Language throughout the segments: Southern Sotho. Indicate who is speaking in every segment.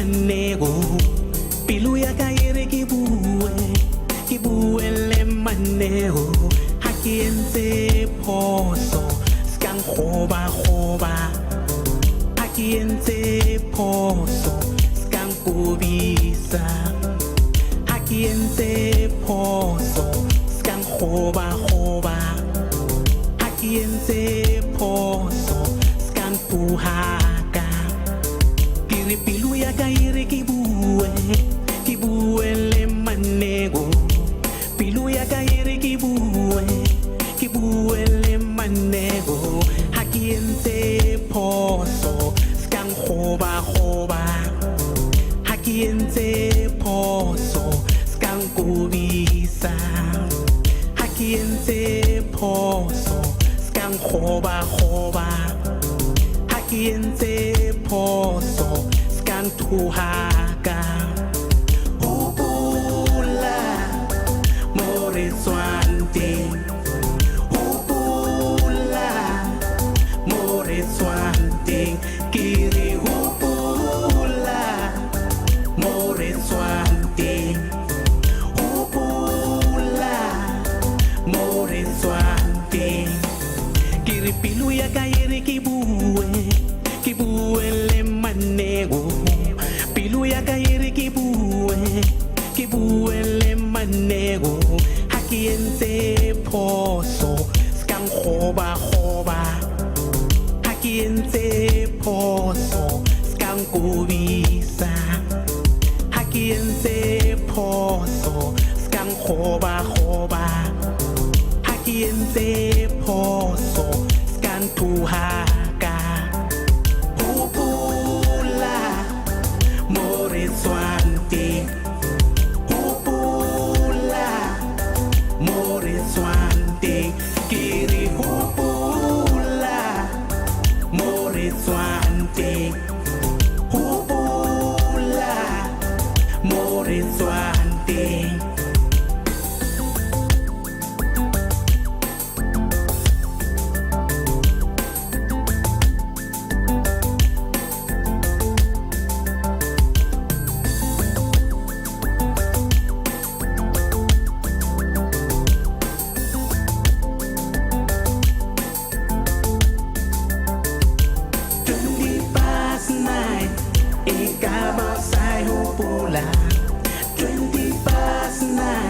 Speaker 1: Manego. Pelo ya ka e re ke bue, ke bue le Manego. Ha ke entse phoso, ska nkgoba-kgoba. Ha ke entse phoso, ska nkobisa. Ha ke entse phoso, ska nkgoba-kgoba. Ha ke entse phoso, ska nthuhaka. Ke re pelo ya ka e re ke bue, ke bue le Manego. Pelo ya ka e re ke bue, ke bue le Manego. Ha ke entse phoso, ska nkgoba-kgoba. Ha ke entse phoso, ska nkobisa. Ha ke entse phoso, ska nkgoba-kgoba. Ha ke entse phoso, ska nthuhaka. Hopola mo re tswang teng. Hopola mo re tswang teng. Ke re hopola mo re tswang teng. Hopola mo re tswang teng. Ke re pelo ya ka e re ke bue, ke bue le Manego. Pelo ya ka e re ke bue, ke bue le Manego. Ha ke entse phoso, ska nkgoba-kgoba. Ha ke entse phoso, ska nkobisa. Ha ke entse phoso, ska nkgoba-kgoba. Ha ke entse phoso, ska nthuhaka. Hopola mo re tswang teng. Hopola mo re tswang teng. Ke re hopola mo re tswang teng. Hopola mo re tswang teng. 9:20, e ka ba o sa e hopola. 9:20,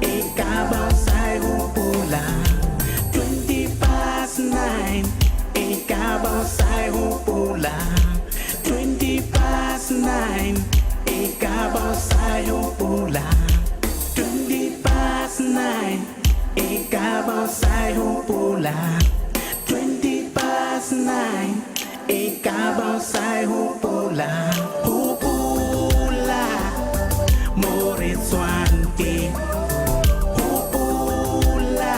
Speaker 1: e ka ba o sa e hopola. 9:20, e ka ba o sa e hopola. 9:20, e ka ba o sa e hopola. 9:20, e ka ba o sa e hopola. 9:20, e ka ba o sa e hopola. Hopola mo re tswang teng. Hopola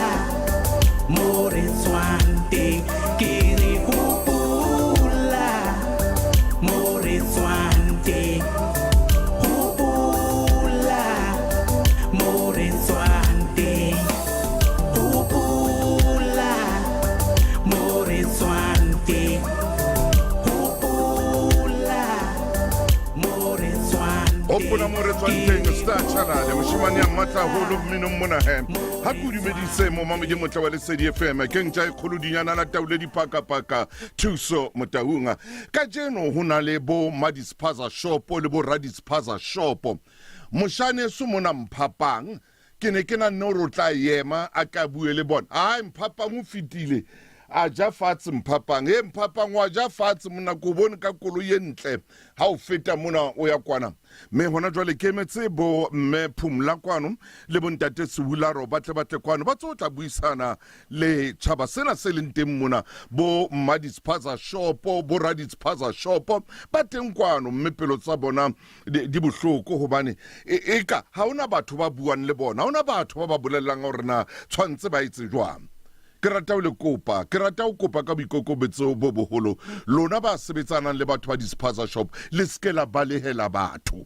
Speaker 1: mo re tswang teng. Ke re hopola mo re tswang teng. Hopola mo re tswang teng. Hopola mo re tswang teng. Hopola mo re tswang
Speaker 2: Hopola mo re tswang teng. Star Chalale, moshemane ya matla haholo mminong mona he. Ha ke o dumedise momamedi motle wa Lesedi FM, ke ntja e kgolo dinyana la taule dipakapaka, Thuso Motaung. Kajeno ho na le bo Madispaza Shopo le bo Radispaza Shopo. Moshane so mona Mphapang, ke ne ke nanne hore o tla ema a ka bue le bona. Ai, Mphapang o fetile a ja fatshe. Mphapang e Mphapang wa ja fatshe mona, ko bone ka koloi e ntle ha o feta mona o ya kwana. Mme hona jwale ke emetse bo mme Phumla kwano le bontate Sehularo ba tle ba tle kwano ba tso tla buisana le tjhaba sena se leng teng mona. Bo mmaditspaza shopo, bo raditspaza shopo ba teng kwano, mme pelo tsa bona di bohloko hobane eka ha hona batho ba buang le bona, ha hona batho ba ba bolellang hore na tshwantse ba etse jwang. Ke rata ho le kopa, ke rata ho kopa ka boikokobetso bo boholo, lona ba sebetsanang le batho ba di-spaza shop, le seke la balehela batho.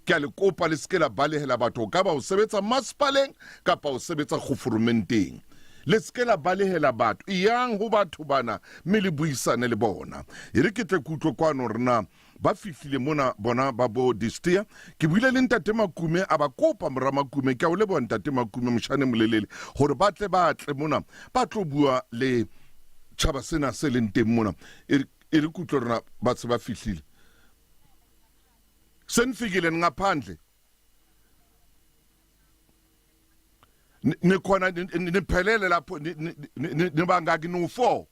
Speaker 2: Ke a le kopa, le seke la balehela batho. O ka ba o sebetsa masepaleng kapa o sebetsa kgoforomenteng, le seke la balehela batho. Yang ho batho bana mme le buisane le bona. E re ke tle ke utlwe kwano hore na Ba fihlile mona bona ba bo Distia. Ke buile le Ntate Makume a ba kopa mora Makume, ke a o leboha Ntate Makume moshane molelele hore ba tle ba tle mona ba tlo bua le tjhaba sena se leng teng mona. E re kutlo rona ba se ba fihlile. Senifikile ngaphandle. Nikhona niphelele lapho nibangaki nu-4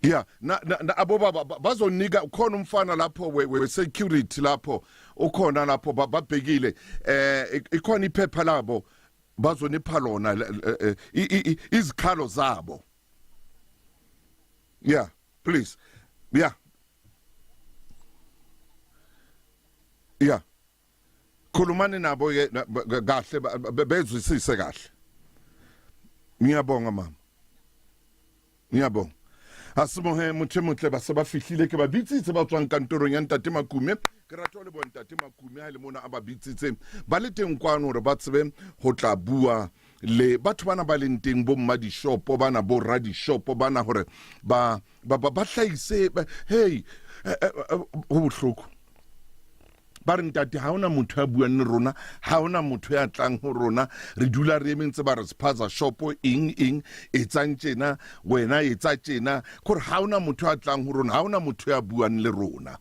Speaker 2: yeah na, na, na abobaba bazonika ukhona umfana lapho we, we security lapho ukhona lapho babhekile eh ikhona iphepha labo bazonipha lona eh, eh, izikhalo zabo yeah please yeah yeah khulumani nabo ke kahle bezwisise kahle ngiyabonga mama ngiyabonga asimohe motho e motle ba se ba fihlile ke ba bitsitse ba tswang kantorong ya ntate makume ke rata le bontate makume ha le mona a ba bitsitse ba le teng kwano hore ba tsebe ho tla bua le batho bana ba leng teng bo mma dishopo bana bo ra dishopo bana hore ba ba ba hlahise hey eh, eh, eh, ho bohloko ba re ntate ha ona motho ya buang le rona ha ona motho ya tlang ho rona re dula re eme ntse ba re sephaza shopo eng eng etsang tjena wena etsa tjena kore ha ona motho ya tlang ho rona ha ona motho ya buang le rona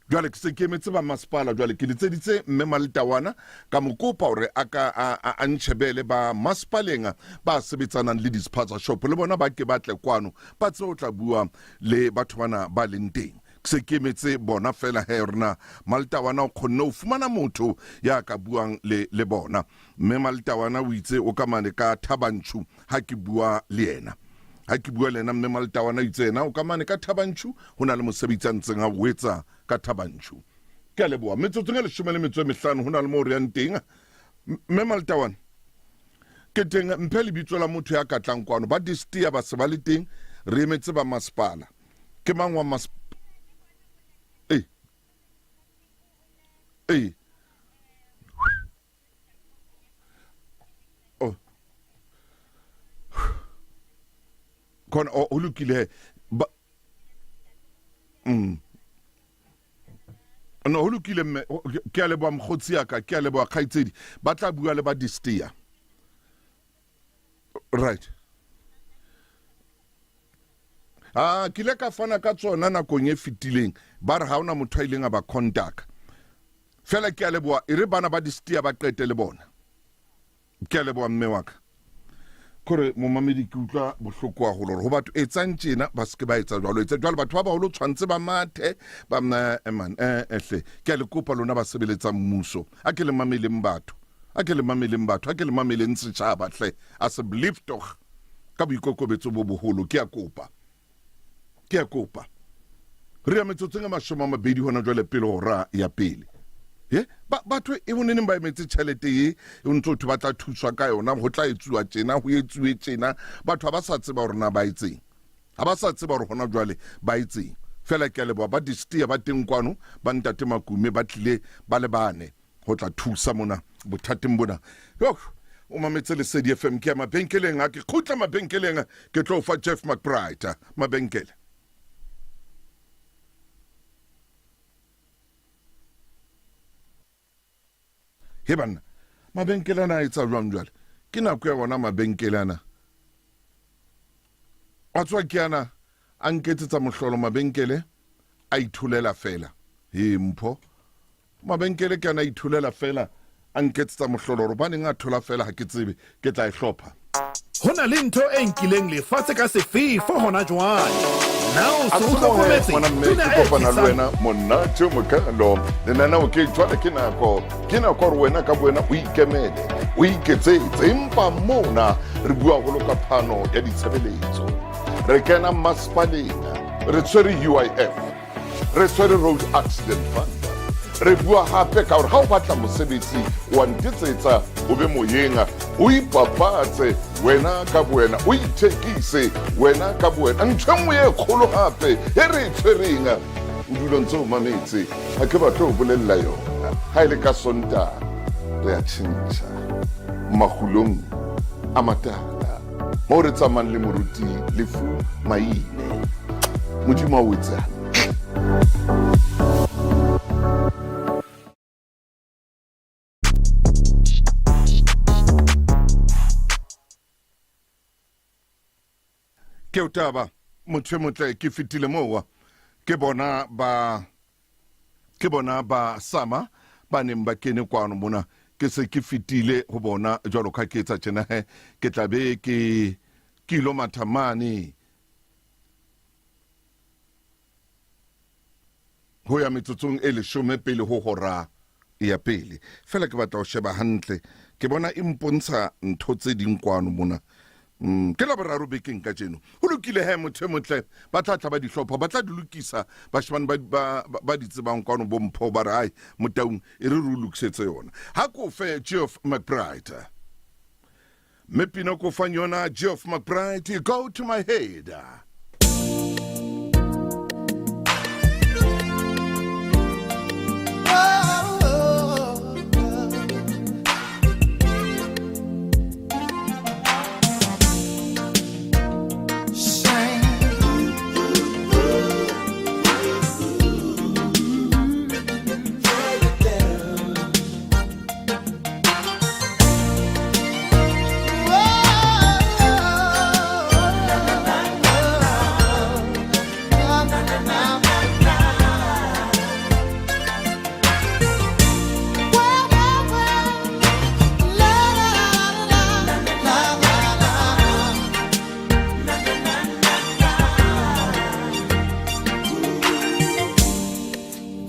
Speaker 2: jwale ke se ke emetse ba masepala jwale ke letseditse mme maletawana ka mo kopa hore a ka a ntjhebele ba masepaleng ba sebetsanang le disephaza shop le bona ba ke batle kwano ba tse o tla bua le batho bana ba leng teng ke se ke emetse bona fela he rona maltawana o kgonne ho fumana motho ya ka buang le le bona mme maltawana o itse o ka mane ka thabantshu ha ke bua le yena ha ke bua le yena mme maltawana o itse yena o ka mane ka thabantshu ho na le mosebetsi a ntseng a o etsa ka thabantshu ke a leboha metsotsong e leshome le metso e mehlano ho na le moo re yang teng mme maltawana ke teng mphe lebitso la motho ya ka tlang kwano ba distia ba se ba le teng re emetse ba masepala ke mang wa mas ee ee oh khona o lokile ba mm no ho lokile mme ke a leboha mokgotsi ya ka ke a leboha kgaitsedi ba tla bua le ba distia right a ke ile ka fana ka tsona nakong e fetileng ba re ha ona motho a ileng a ba contact fela ke a leboha e re bana ba distia ba qete le bona ke a leboha mme wa ka kore momamedi ke utlwa bohloko haholo gore go batho etsang tjena ba seke ba etsa jwalo etsa jwalo batho ba baholo tshwanetse ba mathe ba mna eh, eh, ehle ke a le kopa lona ba sebeletsang mmuso a ke le mameleng batho a ke le mameleng batho a ke le mameleng setšhaba hle asseblief tog ka boikokobetso bo boholo ke a kopa ke a kopa re ya metsotsong e mashome a mabedi hona jwale pele hora ya pele ye batho e boneneng ba emetse tšhelete ye e ntse o thwe ba tla thuswa ka yona go tla etsuwa tjena go etsuwe tjena batho ga ba sa tseba gore na ba etseng ga ba sa tseba gore gona jwale ba etseng fela ke a leboa ba distia ba teng kwano ba ntate makume ba tlile ba le bane go tla thusa mona bothateng bona yo o mametse lesedi fm ke ya mabenkeleng a ke khutla mabenkeleng ke tlo fa jeff mcbride mabenkele he banna mabenkele ana a etsa jwang jwale ke nako ya ona mabenkele ana wa tswa ke ana a nketsetsa mohlolo mabenkele a itholela fela he mpho Mabenkele ke ana a itholela fela a nketsetsa mohlolo gore baneng a thola fela ga ke tsebe ke tla e hlopha.
Speaker 3: Ho na le ntho e nkileng lefatshe ka sefefo hona jwale. Na o se o hlokometse
Speaker 2: Ngwana mme
Speaker 3: pina
Speaker 2: ke
Speaker 3: e
Speaker 2: kopana le
Speaker 3: tlisang
Speaker 2: wena monate o mokalo lenaneo ke jwale ke nako ke nako gore wena ka bowena o ikemele o iketsetse empa mona re bua haholo ka phano ya ditshebeletso re kena masepaleng re tshwere uif re tshwere road accident fund re bua gape ka gore ga o batla mosebetsi wa ntetsetsa o be moyeng o ipapatse wena ka bowena o ithekise wena ka bowena ntho e nngwe e kgolo gape e re e tshwereng o dula ntse o mametse ga ke batle o bolelela yona ga e le ka sontaga re a tšhentšha magulong a matala mo re tsamayng le moruti lefu maine. Modimo a o etse hantle. Ke o taba motho e motle ke fetile mowa ke bona ba ke bona ba sama ba neng ba kene kwano mona ke se ke fetile ho bona jwalo ka ke etsa tjena he ke tla be ke ke ilo matha mane ho ya metsotsong e leshome pele ho hora ya pele fela ke batla ho sheba hantle ke bona e mpontsha ntho tse ding kwano mona. Ke laboraro bekeng ka jeno ho lokile he motho e motle ba tla tla ba dihlopha ba tla di lokisa bashemane ba, ba, ba di tsebang kwano bompho ba re ai motaung e re re o lokisetse yona ha ko fe Geoff McBride mme pina ko fang yona Geoff McBride go to my head.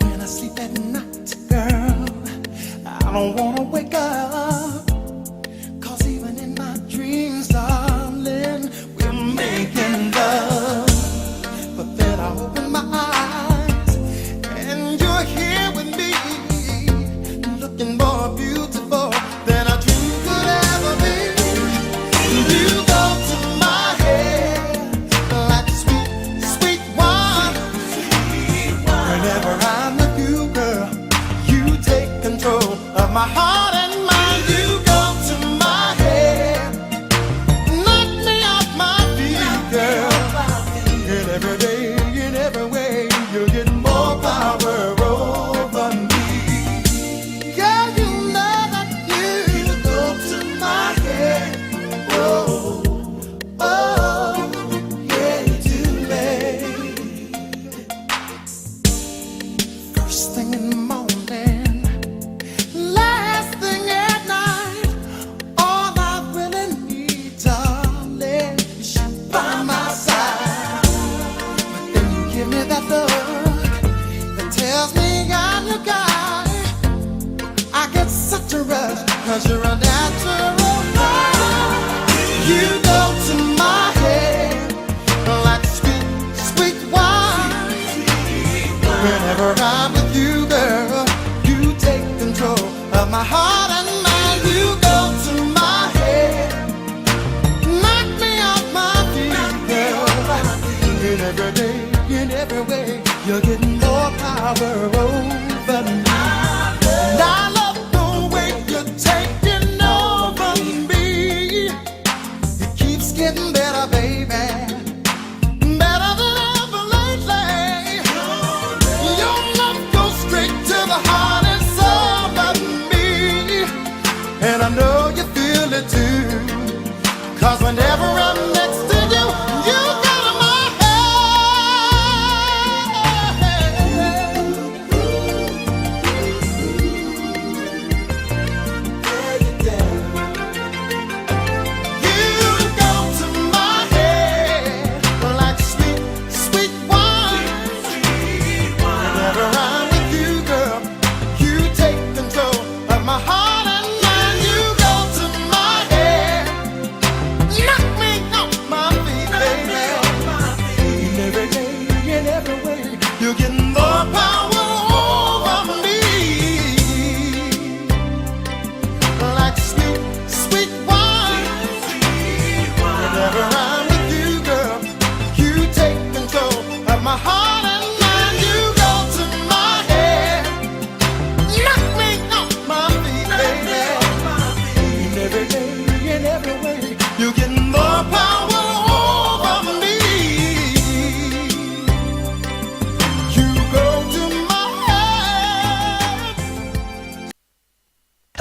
Speaker 1: When I sleep at night, girl, I don't wanna wake up. Cause even in my dreams, darling, we're making love. But then I open my eyes, and you're here with me, looking more beautiful than a dream could ever be. You go to my head like sweet, sweet wine. Whenever I'm with you, girl, you take control of my heart and mind. You go to my head, knock me off my feet, girl. And every day, in every way, you get more power over me. Girl, you know that you go to my head. Oh, oh, yeah, you do, babe. First thing in the morning, last thing at night, all I really need, darling, is you by my side. But then you give me that look that tells me I'm your guy. I get such a rush, cause you're a natural high. You go to my head like sweet, sweet wine. Whenever I'm with you, girl, you take control of my heart and mind. You go to my head, knock me off my feet, girl. In every day, in every way, you're getting more power over me. And I love the way you're taking over me. It keeps getting better, baby. Better than ever lately. Your love goes straight to the heart and soul of me. And I know you feel it too. Cause whenever I'm next to you, you go to my head. You go to my head like sweet, sweet wine. Whenever I'm with you, girl, you take control of my heart and mind. You go to my head, knock me off my feet, baby. In every day, in every way, you get more power over me. Like sweet, sweet wine. Whenever I'm with you, girl, you take control of my heart and mind. You go to my head, knock me off my feet, baby. In every day, in every way, you get more power over me.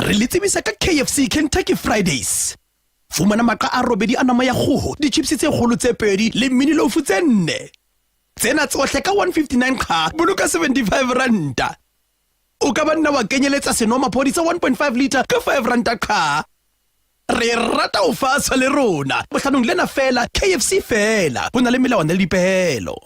Speaker 4: Re le tsebisa ka KFC Kentucky Fridays. Fumana maqa a robedi a nama ya kgoho, di-chips tse kgolo tse pedi le mini loaf tse nne. Tsena tsohle ka 159 qha, boloka 75 ranta. O ka ba nna wa kenyeletsa senomaphodi sa 1.5 litre ka 5 ranta qha. Re rata ho faswa le rona. Bohlanong lena feela, KFC feela. Ho na le melawana le dipehelo.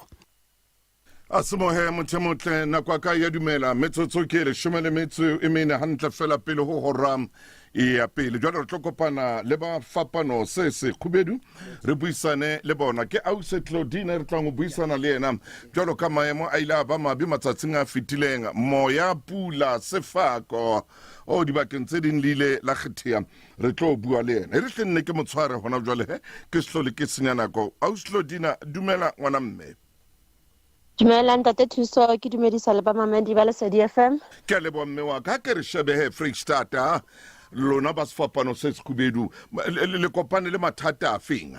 Speaker 2: A semohe motho e motle nako ya ka ya dumela metsotso ke leshome le metso e mene hantle fela pele ho hora ya pele jwale re tlo kopana le ba fapano se se khubedu re buisane le bona ke ause claudine re tlang ho buisana le yena jwalo ka maemo a ile a ba mabe matsatsing a fetileng moya pula sefako o dibakeng tse ding le ile la kgetheha re tlo bua le yena e re hle nne ke motshware hona jwale he ke sehlole ke senya nako ause claudina dumela ngwana mme.
Speaker 5: Dumela ntate Thuso, ke dumedisa le bamamedi ba Lesedi FM.
Speaker 2: Ke a leboha mme wa ka, ke re shebehe Freistata lona ba sefapano se sekhubedu le kopane le mathata a feng?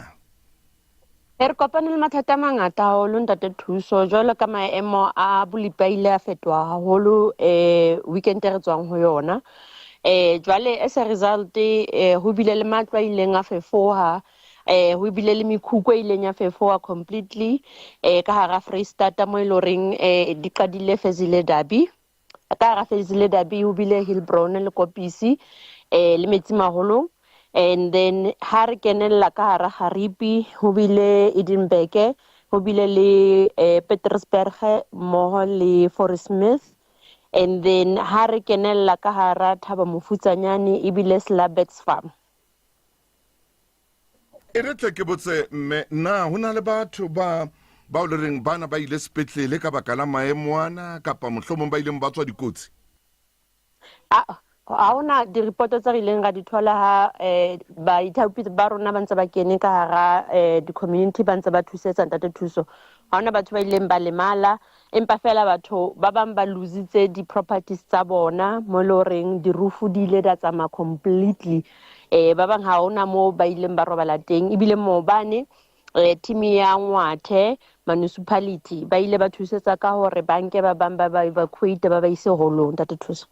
Speaker 5: E re kopane le mathata a mangata haholo ntate Thuso, jwalo ka maemo a bolipi a ile a fetoha haholo eh weekend e re tswang ho yona. Eh jwale as a result eh ho bile le matlo a ileng a fefoha eh ho bile le mekhukhu e ileng ya fefoha completely eh ka hara Freistata mo e le horeng eh di qadile Fezile Dabi ka hara Fezile Dabi ho bile Hillbrown le Kopisi eh le metsi maholo and then ha re kenella ka hara Garipi ho bile Edinburgh ho bile le eh, Petersburg mmoho le Fauresmith and then ha re kenella ka hara Thaba Mofutsanyane ebile Slabbets Farm.
Speaker 2: E re tle ke botse mme, na ho na le batho ba bao le reng bana ba ile sepetlele ka baka la maemo ana kapa mohlomong ba ileng ba tswa dikotsi?
Speaker 5: A ha hona diripoto tse re ileng ra di thola ha um baithaopi ba rona ba ntse ba kene ka hara um di-community ba ntse ba thusetsa ntate Thuso. Ha hona batho ba ileng ba lemala empa feela batho ba bang ba lositse di-properties tsa bona mo e le horeng dirufu di ile da tsamaya completely eh ba bang ha hona mo ba ileng ba robala teng ebile maobane eh team ya Ngwathe municipality ba ile ba thusetsa ka hore ba nke ba bang ba ba evacuate ba ba ise holong ntate Thuso.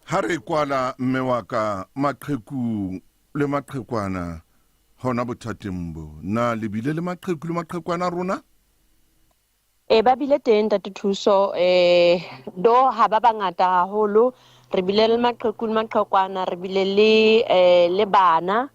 Speaker 2: Ha re kwala mme wa ka maqheku le maqhekwana hona bothateng bo na le bile le maqheku le maqhekwana a rona?
Speaker 5: E ba bile teng ntate Thuso eh do ha ba bangata haholo re bile le maqheku le maqhekwana re bile le eh le bana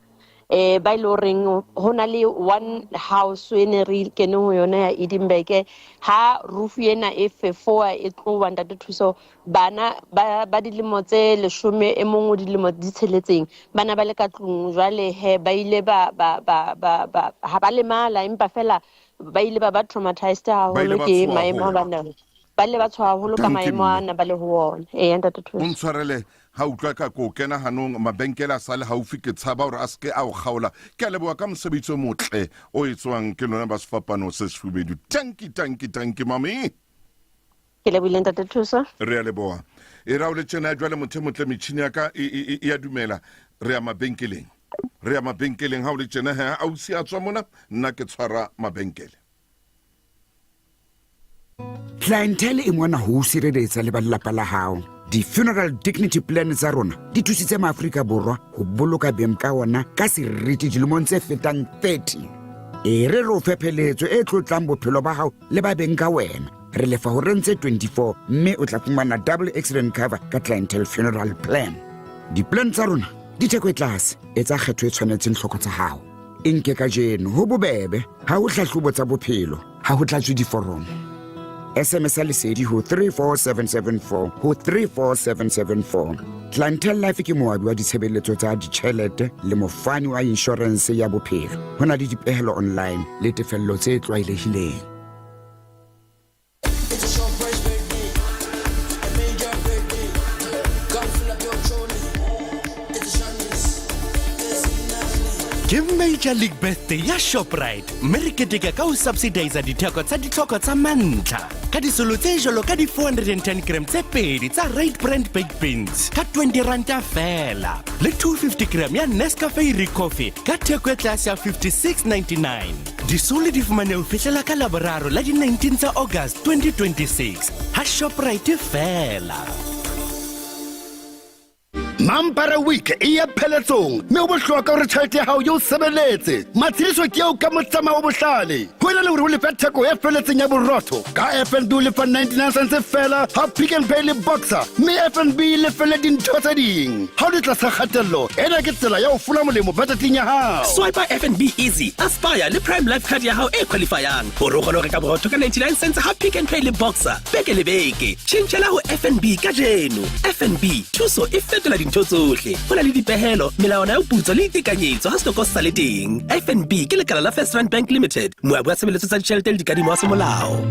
Speaker 5: eh ba ile horeng ho na le one house e ne re kene ho yona ya Edinburgh ha roof ena e fefoa e tloha ntate Thuso bana ba ba dilemo tse leshome e mong o dilemo di tsheletseng bana ba le ka tlung jwale he ba ile ba ba ba ba ha ba lemala empa fela ba ile ba ba traumatized
Speaker 2: Ba ile
Speaker 5: haholo
Speaker 2: ba
Speaker 5: ke
Speaker 2: tshoha
Speaker 5: maemo a
Speaker 2: haholo.
Speaker 5: ba nang ba ile ba tshoha haholo ka
Speaker 2: Dankie,
Speaker 5: maemo
Speaker 2: mme.
Speaker 5: ana ba le ho ona ee ntate
Speaker 2: O
Speaker 5: Thuso
Speaker 2: ntshwarele ha utlwa ka ko kena hanong mabenkele a sale haufi ke tshaba hore a seke a o kgaola. Ke a leboha ka mosebetsi o motle o etswang ke lona ba sefapano se sefubedu. Tanki tanki tanki mami.
Speaker 5: Ke lebohile ntate Thuso.
Speaker 2: Re a leboha. E ra o le tjena jwale motho e motle metjhini ya ka e, e, e, e a dumela. Re ya mabenkeleng. Re ya mabenkeleng ha o le tjena he ausi a tswa mona nna ke tshwara mabenkele.
Speaker 6: Clientele e mona ho o sireletsa le ba lelapa la hao. Di-funeral dignity plan tsa rona di thusitse maAforika Borwa ho boloka beng ka ona ka seriti dilemong tse fetang 30. E re re o fe pheletso e tlotlang bophelo ba hao le ba beng ka wena. Re lefa horeng tse 24 mme o tla fumana double accident cover ka Clientele Funeral Plan. Di-plan tsa rona di theko e tlase, etsa kgetho e tshwanetseng tlhoko tsa hao. E nke kajeno, ho bobebe, ha ho hlahlobo tsa bophelo, ha ho tlatswe diforomo. SMS ya Lesedi ho 34774 ho 34774. Clientele Life ke moabi wa ditshebeletso tsa ditjhelete le mofani wa inshorense ya bophelo. Ho na le dipehelo online le tefello tse tlwaelehileng.
Speaker 4: Ke Major League Birthday ya Shoprite mme re keteka ka ho subsidiza ditheko tsa ditlhoko tsa mantlha ka disolo tse jalo ka di-410 gram tse pedi tsa Right Brand Baked Beans ka 20 ranta fela le 250 gram ya Nescafe Recoffee ka theko e tlase ya 56.99. Disole di fumaneha ho fihlela ka Laboraro la di-19 tsa August 2026 ha Shoprite feela.
Speaker 7: Mampara Week e ya pheletsong mme ho bohlokwa hore tjhelete ya hao e o sebeletse. Matshediso ke eo ka motsamao o bohlale. Ho ena le hore o lefe theko e feletseng ya borotho, ka FNB o lefa 99 cents feela ha Pick n Pay le Boxer, mme FNB e lefelle dintho tse ding. Ha o le tlasa kgatello, ena ke tsela ya ho fola molemo bajeteng ya hao.
Speaker 8: Swiper FNB Easy, Aspire le Prime Life Card ya hao e qualifyang hore o kgone ho reka borotho ka 99 cents ha Pick n Pay le Boxer beke le beke. Tjhentjhela ho FNB kajeno. FNB, thuso e fetola dintho tsohle. Ho na le dipehelo, melawana ya ho putswa le ditekanyetso ha setoko se sa le teng. FNB ke lekala la First Rand Bank Limited, moabi wa tshebeletso tsa ditjhelete le dikadimo wa semolao.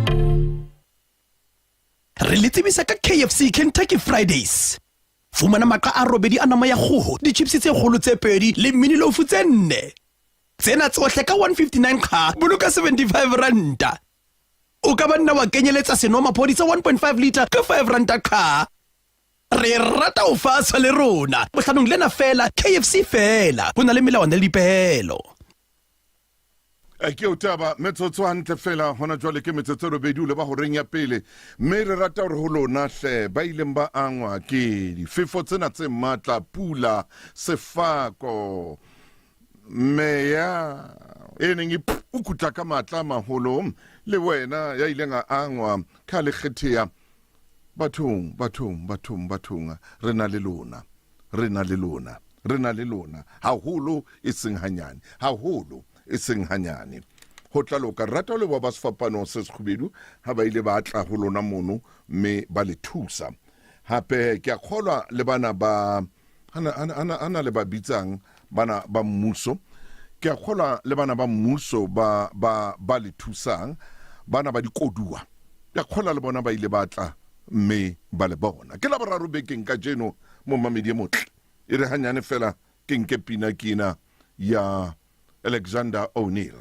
Speaker 4: Re le tsebisa ka KFC Kentucky Fridays. Fumana maqa a robedi a nama ya kgoho, di-chips tse kgolo tse pedi le mini loaf tse nne. Tsena tsohle ka 159 qha, boloka 75 ranta. O ka ba nna wa kenyeletsa senomaphodi sa 1.5 litre ka 5 ranta qha. Re rata ho faswa le rona. Bohlanong lena feela, KFC feela. Ho na le melawana le dipehelo.
Speaker 2: Ke o taba metsotso hantle fela hona jwale ke metsotso e robedi o leba horeng ya pele mme re rata hore ho lona hle ba ileng ba angwa ke difefo tsena tse matla pula sefako meya e neng e pukutla ka matla a maholo le wena ya ileng a angwa ka le kgetheya bathong bathong bathong bathong re na le lona re na le lona re na le lona haholo e seng hanyane haholo e seng hanyane ho tla loka. Re rata ho leboha ba sefapano se sekgubedu ha ba ile ba tla ho lona mono mme ba le thusa. Hape ke a kgolwa le bana ba ana le ba bitsang bana ba mmuso ke a kgolwa le bana ba mmuso ba ba ba le thusang bana ba dikoduwa ke a kgolwa le bona ba ile ba tla mme ba le bona ke la boraro bekeng ka jeno momamedi e motle e re hanyane fela ke nke pina ke ena ya Alexander O'Neill.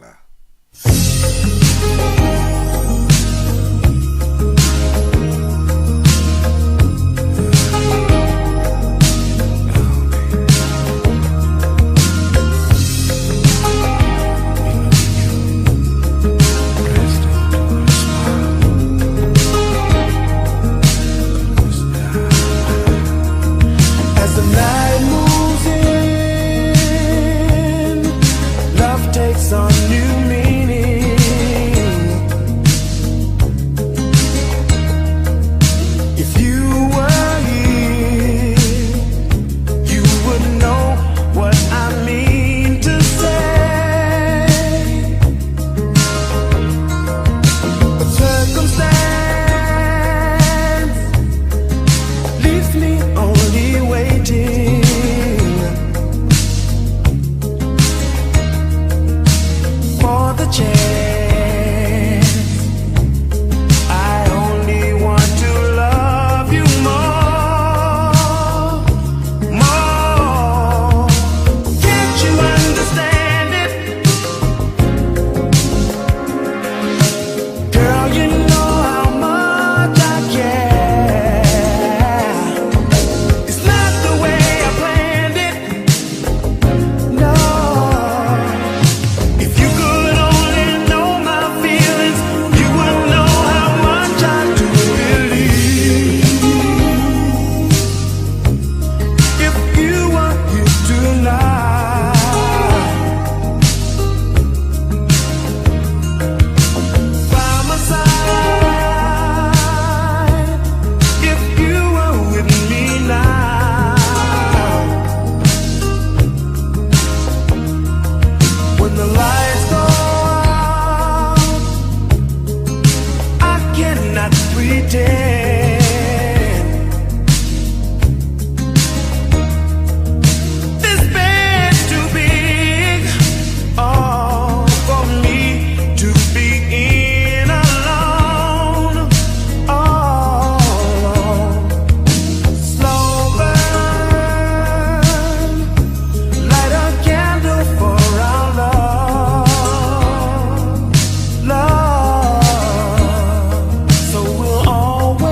Speaker 1: As the night moves in, love takes on new meaning. If you were here, you would know what I mean to say. But circumstance leaves me only waiting for the chance. I only want to love you more, more. Can't you understand it? Girl, you know how much I care. It's not the way I planned it. No. If you could only know my feelings, you would know how much I do believe. If you were here tonight, by my side, if you were with me now, when the lights go out, I cannot pretend. This bed's too big, oh, for me to be in alone, all alone. Slow burn, light a candle for our love, love. So we'll always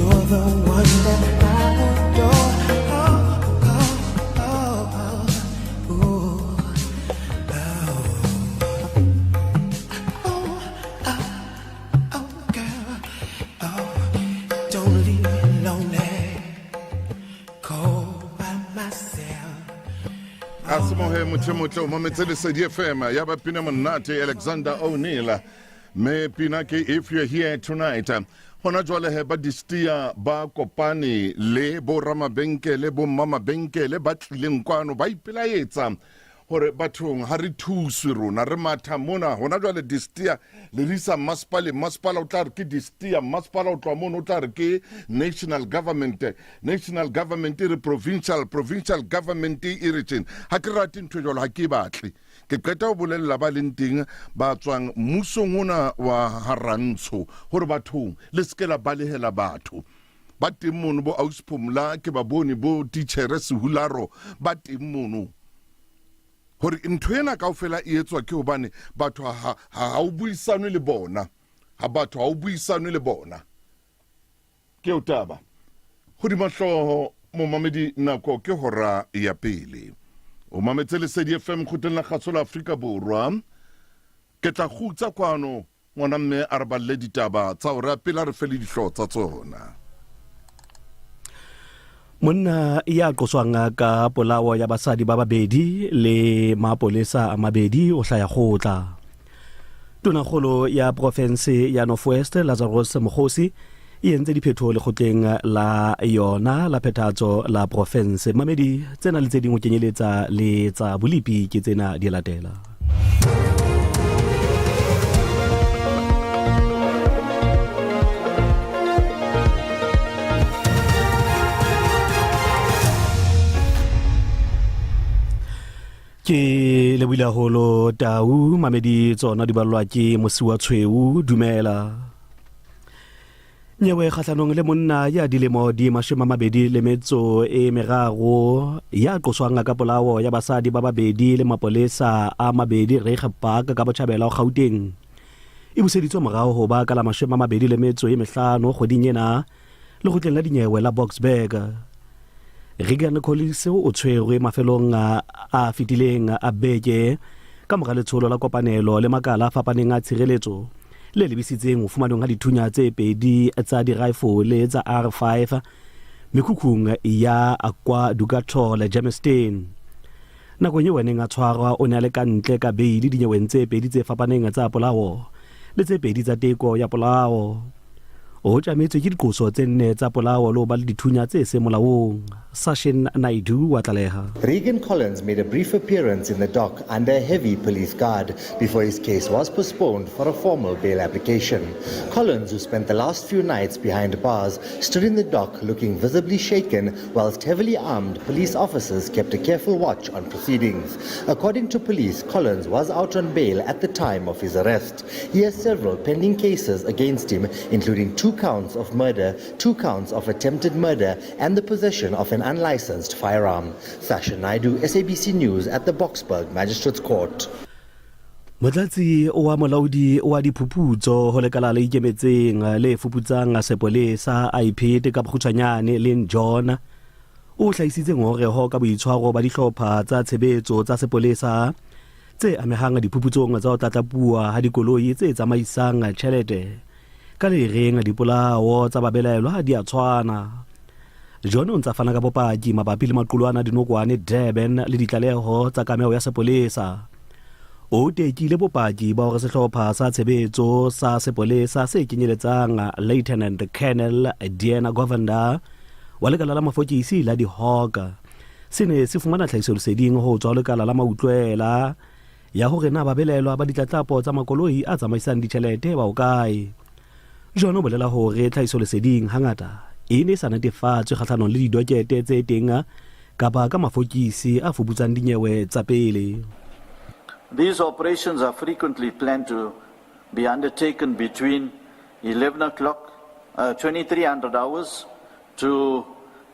Speaker 1: You're the one that I adore. Oh, oh, oh, oh, ooh, oh. Oh, oh, oh, girl, oh, don't leave me lonely, cold by myself.
Speaker 2: A se mohe motho e motle o mametse Lesedi FM ya ba pina monate Alexander O'Neill me pina ke If You're Here Tonight. Hona jwale he ba distia ba kopane le bo ramabenkele bo mmamabenkele ba tlileng kwano ba ipelaetsa hore bathong ha re thuswe rona re matha mona hona jwale distia le re isa masepaleng masepala o tla re ke distia masepala o tloha mono o tla re ke national government national government e re provincial provincial government e re tjena ha ke rate ntho e jwalo ha ke e batle ke qeta ho bolella ba leng teng ba tswang mmusong ona wa harantsho hore bathong le se ke la balehela batho ba teng mono bo ausi Phumla ke ba bone bo titjhere Sehularo ba teng mono hore ntho ena kaofela e etswa ke hobane batho ha ha o buisanwe le bona ha batho ha o buisanwe le bona Ke eo taba. Hodima hlooho, momamedi, nako ke hora ya pele. O mametse Lesedi FM kgutleng la kgaso la Afrika Borwa. Ke tla kgutsa kwano, ngwana mme a re balle ditaba tsa hora ya pele a re fe le dihlooho tsa tsona.
Speaker 8: Monna ya qoswang ka polao ya basadi ba babedi le mapolesa a mabedi o hlaya kgotla. Tonakgolo ya profense ya North West Lazarus Mokgosi e entse diphetho lekgotleng la yona la phethahatso la profense. Mamedi tsena le tse ding ho kenyeletsa le tsa bolipi ke tsena di latela. Ke lebohile haholo Tau mamedi tsona di ballwa ke Mosiwa Tshweu dumela. Nyewe kgahlanong le monna ya dilemo di 23 ya qoswang ka polao ya basadi ba babedi le mapolesa a mabedi Reiger Park ka botjhabela ho Gauteng e buseditswe morao ho ba ka la 25 kgweding ena lekgotleng la dinyewe la Boksburg. Regan Collins o tshwerwe mafelong a fetileng a beke ka mora letsholo la kopanelo le makala a fapaneng a tshireletso le lebisitseng ho fumanweng ha dithunya tse pedi tsa diraefole tsa R5 mekhukhung ya kwa Dukathole, Germiston. Nakong eo a neng a tshwarwa o ne a le ka ntle ka beili dinyeweng tse pedi tse fapaneng tsa polao le tse pedi tsa teko ya polao. O tjametswe ke diqoso tse nne tsa polao le ho ba le dithunya tse seng molaong. Sashin Naidoo wa tlaleha.
Speaker 9: Regan Collins made a brief appearance in the dock under a heavy police guard before his case was postponed for a formal bail application. Collins, who spent the last few nights behind bars, stood in the dock looking visibly shaken whilst heavily armed police officers kept a careful watch on proceedings. According to police, Collins was out on bail at the time of his arrest. He has several pending cases against him, including 2 counts of murder, 2 counts of attempted murder, and the possession of an unlicensed firearm. Sasha Naidu, SABC News at the Boksburg Magistrates Court.
Speaker 8: Motlatsi wa molaodi wa diphuputso ho lekala le ikemetseng le fuputsang sepolesa IPID ka bokgutshwanyane Lynn John o hlahisitse ngongoreho ka boitshwaro ba dihlopha tsa tshebetso tsa sepolesa tse amehang diphuputsong tsa ho tlatlapuwa ha dikoloi tse tsamaisang tjhelete ka le reng dipolao tsa babelaelwa di a tshwana. John o ntse a fana ka bopaki mabapi le maqulwana a dinokwane Durban le ditlaleho tsa kameho ya sepolesa. O tekile bopaki ba hore sehlopha sa tshebetso sa sepolesa se kenyeletsang Lieutenant Colonel Diana Govender wa lekala la mafokisi la di-Hawk Se ne se fumana tlhahisoleseding ho tswa ho lekala la mautlwela ya hore na babelaelwa ba ditlatlapo tsa makoloi a tsamaisang ditjhelete ba hokae. John o bolela hore tlhahisoleseding hangata e ne e sa netefatswe kgahlanong le didokete tse teng kapa ka mafokisi a fuputsang dinyewe tsa pele.
Speaker 10: These operations are frequently planned to be undertaken between 11 o'clock, 2300 hours to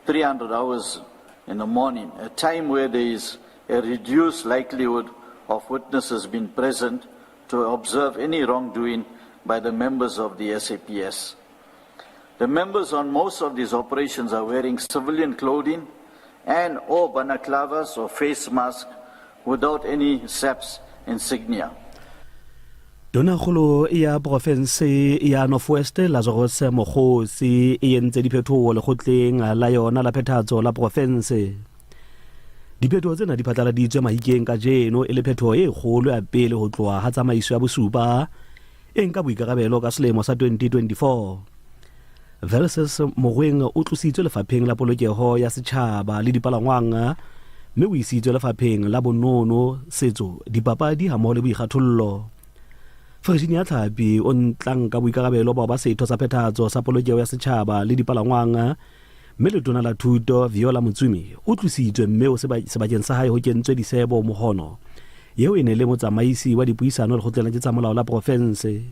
Speaker 10: 300 hours in the morning, a time where there is a reduced likelihood of witnesses being present to observe any wrongdoing by the members of the SAPS. The members on most of these operations are wearing civilian clothing and or balaclavas or face masks without any SAPS insignia.
Speaker 11: Tonakgolo ya profense ya North West Lazarus Mokgosi e entse diphetoho lekgotleng la yona la phethahatso la profense. Diphetoho tsena di phatlaladitswe Mahikeng kajeno e le phetoho e kgolo ya pele ho tloha ha tsamaiso ya bosupa e nka boikarabelo ka selemo sa 2024. Versus Mogoeng o tlositswe lefapheng la polokeho ya setjhaba le dipalangwang mme o isitswe lefapheng la bonono, setso, dipapadi hammoho le boikgathollo. Virginia Tlhapi o ntla nka boikarabelo ba ho ba setho sa phethahatso sa polokeho ya setjhaba le dipalangwang mme letona la thuto Viola Motsumi o tlositswe mme o sebakeng sa hae ho kentswe Disebo Mohono yeo e ne le motsamaisi wa dipuisano lekgotleng la ketsamolao la profense.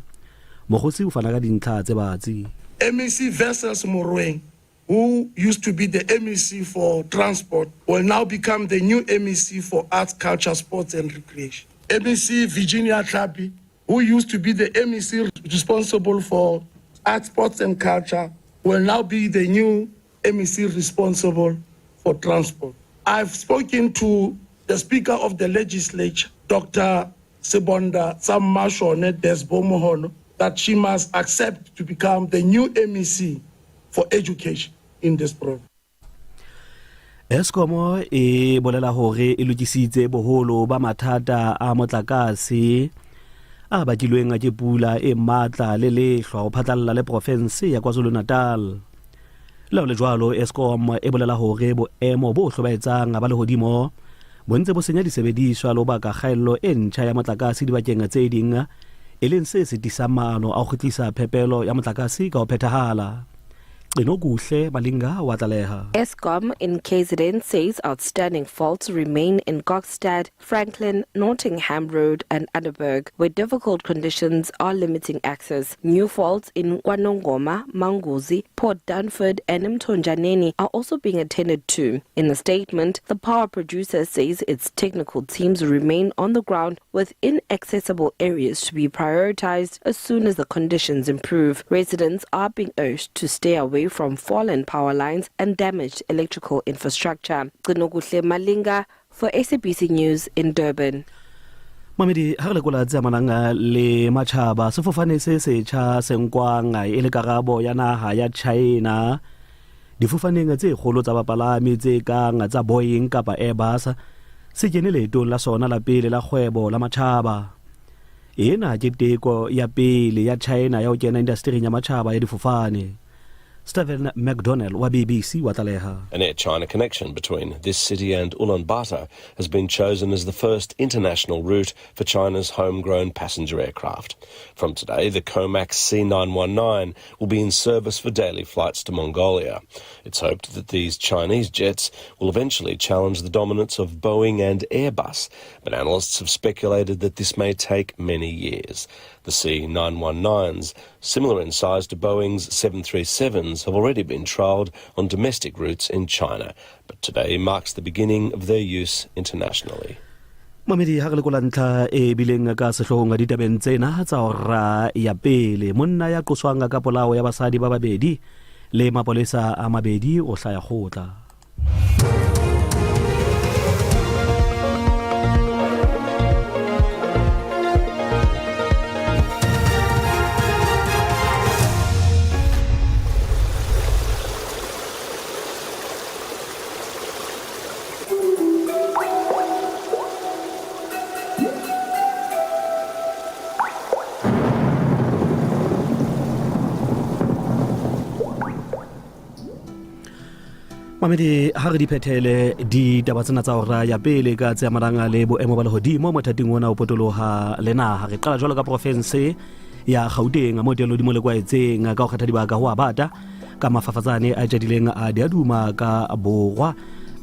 Speaker 11: Mokgosi o fana ka dintlha tse batsi.
Speaker 12: MEC Wessels Moroeng, who used to be the MEC for Transport, will now become the new MEC for Arts, Culture, Sports and Recreation. MEC Virginia Tlhapi, who used to be the MEC responsible for Arts, Sports and Culture, will now be the new MEC responsible for Transport. I've spoken to the Speaker of the Legislature, Dr. Sebonda Tsammashone Desbo Mohono, that she must accept to become the new MEC for education in this province.
Speaker 11: Eskom e bolela hore e lokisitse boholo ba mathata a motlakase a bakilweng ke pula e matla le lehlwa ho phatlalla le profense ya KwaZulu-Natal. Le ho le jwalo, Eskom e bolela hore boemo bo hlobaetsang ba lehodimo bo ntse bo senya disebediswa le ho baka kgaello e ntjha ya motlakase dibakeng tse ding, e leng se sitisang maano a ho kgutlisa phepelo ya motlakase ka ho phethahala. Qinokuhle Malinga wa tlaleha.
Speaker 13: Eskom in KZN says outstanding faults remain in Kokstad, Franklin, Nottingham Road and Underberg, where difficult conditions are limiting access. New faults in KwaNongoma, Manguzi, Port Dunford and Mthonjaneni are also being attended to. In a statement, the power producer says its technical teams remain on the ground with inaccessible areas to be prioritized as soon as the conditions improve. Residents are being urged to stay away from fallen power lines and damaged electrical infrastructure. Gcinokuhle Malinga for SABC News in Durban.
Speaker 11: Mamedi, ha re lekola tse amanang le matjhaba, sefofane se setjha se nkwang e le karabo ya naha ya China difofaneng tse kgolo tsa bapalami tse kang tsa Boeing kapa Airbus se kene leetong la sona la pele la kgwebo la matjhaba. Ena ke teko ya pele ya China ya ho kena indastering ya matjhaba ya difofane. Stephen McDonnell wa BBC wa tlaleha.
Speaker 14: An Air China connection between this city and Ulaanbaatar has been chosen as the first international route for China's homegrown passenger aircraft. From today, the Comac C919 will be in service for daily flights to Mongolia. It's hoped that these Chinese jets will eventually challenge the dominance of Boeing and Airbus, but analysts have speculated that this may take many years. The C919s, similar in size to Boeing's 737s, have already been trialled on domestic routes in China, but today marks the beginning of their use internationally.
Speaker 11: Mamedi, ha re lekola ntlha e bileng ka sehloohong ditabeng tsena tsa hora ya pele, monna ya qoswang ka polao ya basadi ba babedi le mapolesa a mabedi o hlaya kgotla. Mamedi, ha re di phethele ditaba tsena tsa hora ya pele ka tse amanang le boemo ba lehodimo mothating ona o potoloha le naha. Re qala jwalo ka profense ya Gauteng mo teng lehodimo le kwaetseng ka ho kgetha dibaka ho a bata ka mafafatsane a tjadileng a diaduma ka borwa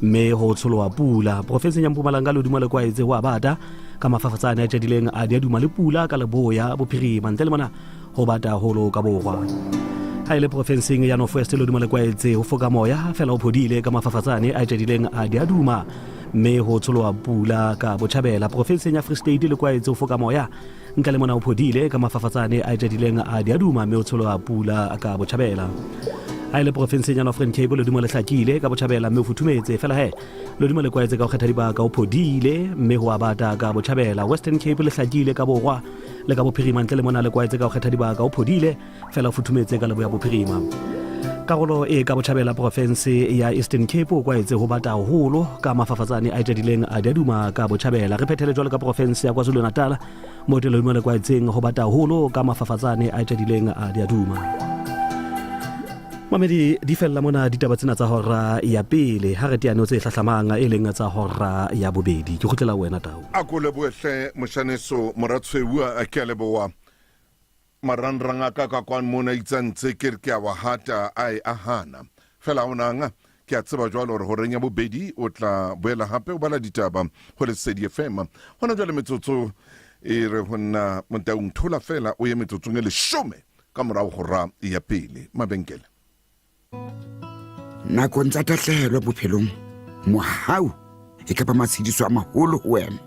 Speaker 11: mme ho tsholoha pula. Profenseng ya Mpumalanga lehodimo le kwaetse ho a bata ka mafafatsane a tjadileng a diaduma le pula ka leboya bophirima, ntle le mona ho bata haholo ka borwa. Ha e le profenseng ya North West lehodimo le kwaetse ho foka moya fela o phodile ka mafafatsane a tjadileng a diaduma mme ho tsholoha pula ka botjhabela. Porofenseng ya Free State le kwaetse ho foka moya ntle le mona o phodile ka mafafatsane a jadileng a diaduma mme o tsholoha pula ka botjhabela. Ha e le porofenseng ya Northern Cape ledimo le hlakile ka botjhabela mme o futhumetse fela he ledimo le kwaetse ka ho kgetha dibaka o phodile mme ho a bata ka botjhabela. Western Cape le hlakile ka borwa le ka bophirima ntle le mona le kwaetse ka ho kgetha dibaka o phodile fela o futhumetse ka leboya bophirima. Karolo e ka botjhabela porofense ya Eastern Cape o kwaetse ho bata haholo ka mafafatsane a itadileng a diaduma ka botjhabela. Re phethele jwalo ka porofense ya KwaZulu-Natal mo lehodimo le kwaetseng ho bata haholo ka mafafatsane a itadileng a diaduma. Mamedi di fella mona ditaba tsena tsa hora ya pele ha re teane tse hlahlamang e leng tsa hora ya bobedi. Ke kgutlela wena Tau.
Speaker 2: A ko lebohe moshaneso Moratshweu a ke a leboha. Marangrang a ka ka kwano mona itse a ntse ke re ke a wa hata a e a hana. Fela ha o nang, ke a tseba jwale hore horeng ya bobedi o tla boela hape o bala ditaba ho Lesedi FM. Hona jwale metsotso e re ho nna Motaung thola fela o ye metsotsong e leshome ka morao hora ya pele. Mabenkele.
Speaker 6: Nakong tsa tahlehelo bophelong, mohau e ka ba matshediso a maholo ho wena.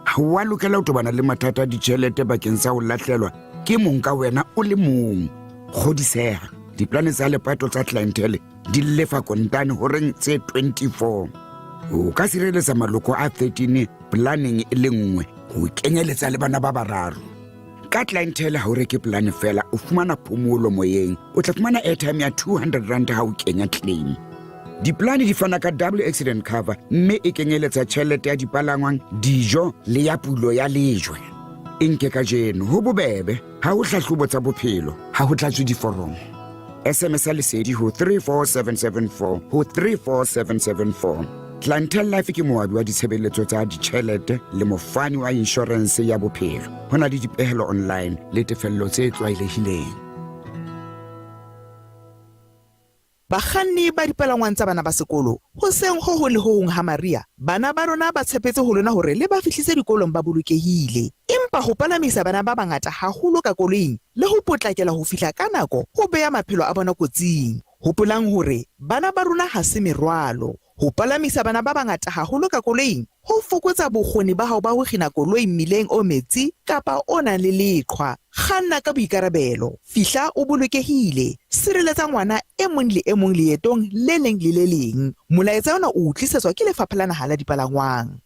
Speaker 6: Ha o a lokela ho tobana le mathata a ditjhelete bakeng sa ho lahlelwa ke mong ka wena o le mong. Kgodiseha, diplane tsa lepato tsa Clientele di lefa kontane horeng tse 24. O ka sireletsa maloko a 13 planeng e le nngwe ho kenyeletsa le bana ba bararo. Ka Clientele ha o reke polane fela, o fumana phomolo moyeng. O tla fumana airtime ya 200 rand ha o kenya claim. Diplane di fana ka double accident cover mme e kenyeletsa tjhelete ya dipalangwang, dijo le ya pulo ya lejwe. E nke kajeno, ho bobebe, ha ho hlahlobo tsa bophelo, ha ho tlatswe diforomo. SMS ya lesedi ho 34774 ho 34774. Clientele Life ke moabi wa ditshebeletso tsa ditjhelete le mofani wa inshorense ya bophelo. Ho na le dipehelo online le tefello tse tlwaelehileng.
Speaker 15: Bakganni ba dipalangwang tsa bana ba sekolo, hoseng ho hong le ho hong ha mariha, bana ba rona ba tshepetse ho lona hore le ba fihlise dikolong ba bolokehile. Empa ho palamisa bana ba bangata haholo ka koloing le ho potlakela ho fihla ka nako ho beha maphelo a bona kotsing. Hopolang hore bana ba rona ha se merwalo. Ho palamisa bana ba bangata haholo ka koloing ho fokotsa bokgoni ba hao ba ho kgina koloi mmileng o metsi kapa o nang le leqhwa. Kganna ka boikarabelo. Fihla o bolokehile. Sireletsa ngwana e mong le e mong leetong le leng le le leng. Molaetsa ona o o tlisetswa ke Lefapha la Naha la Dipalangwang.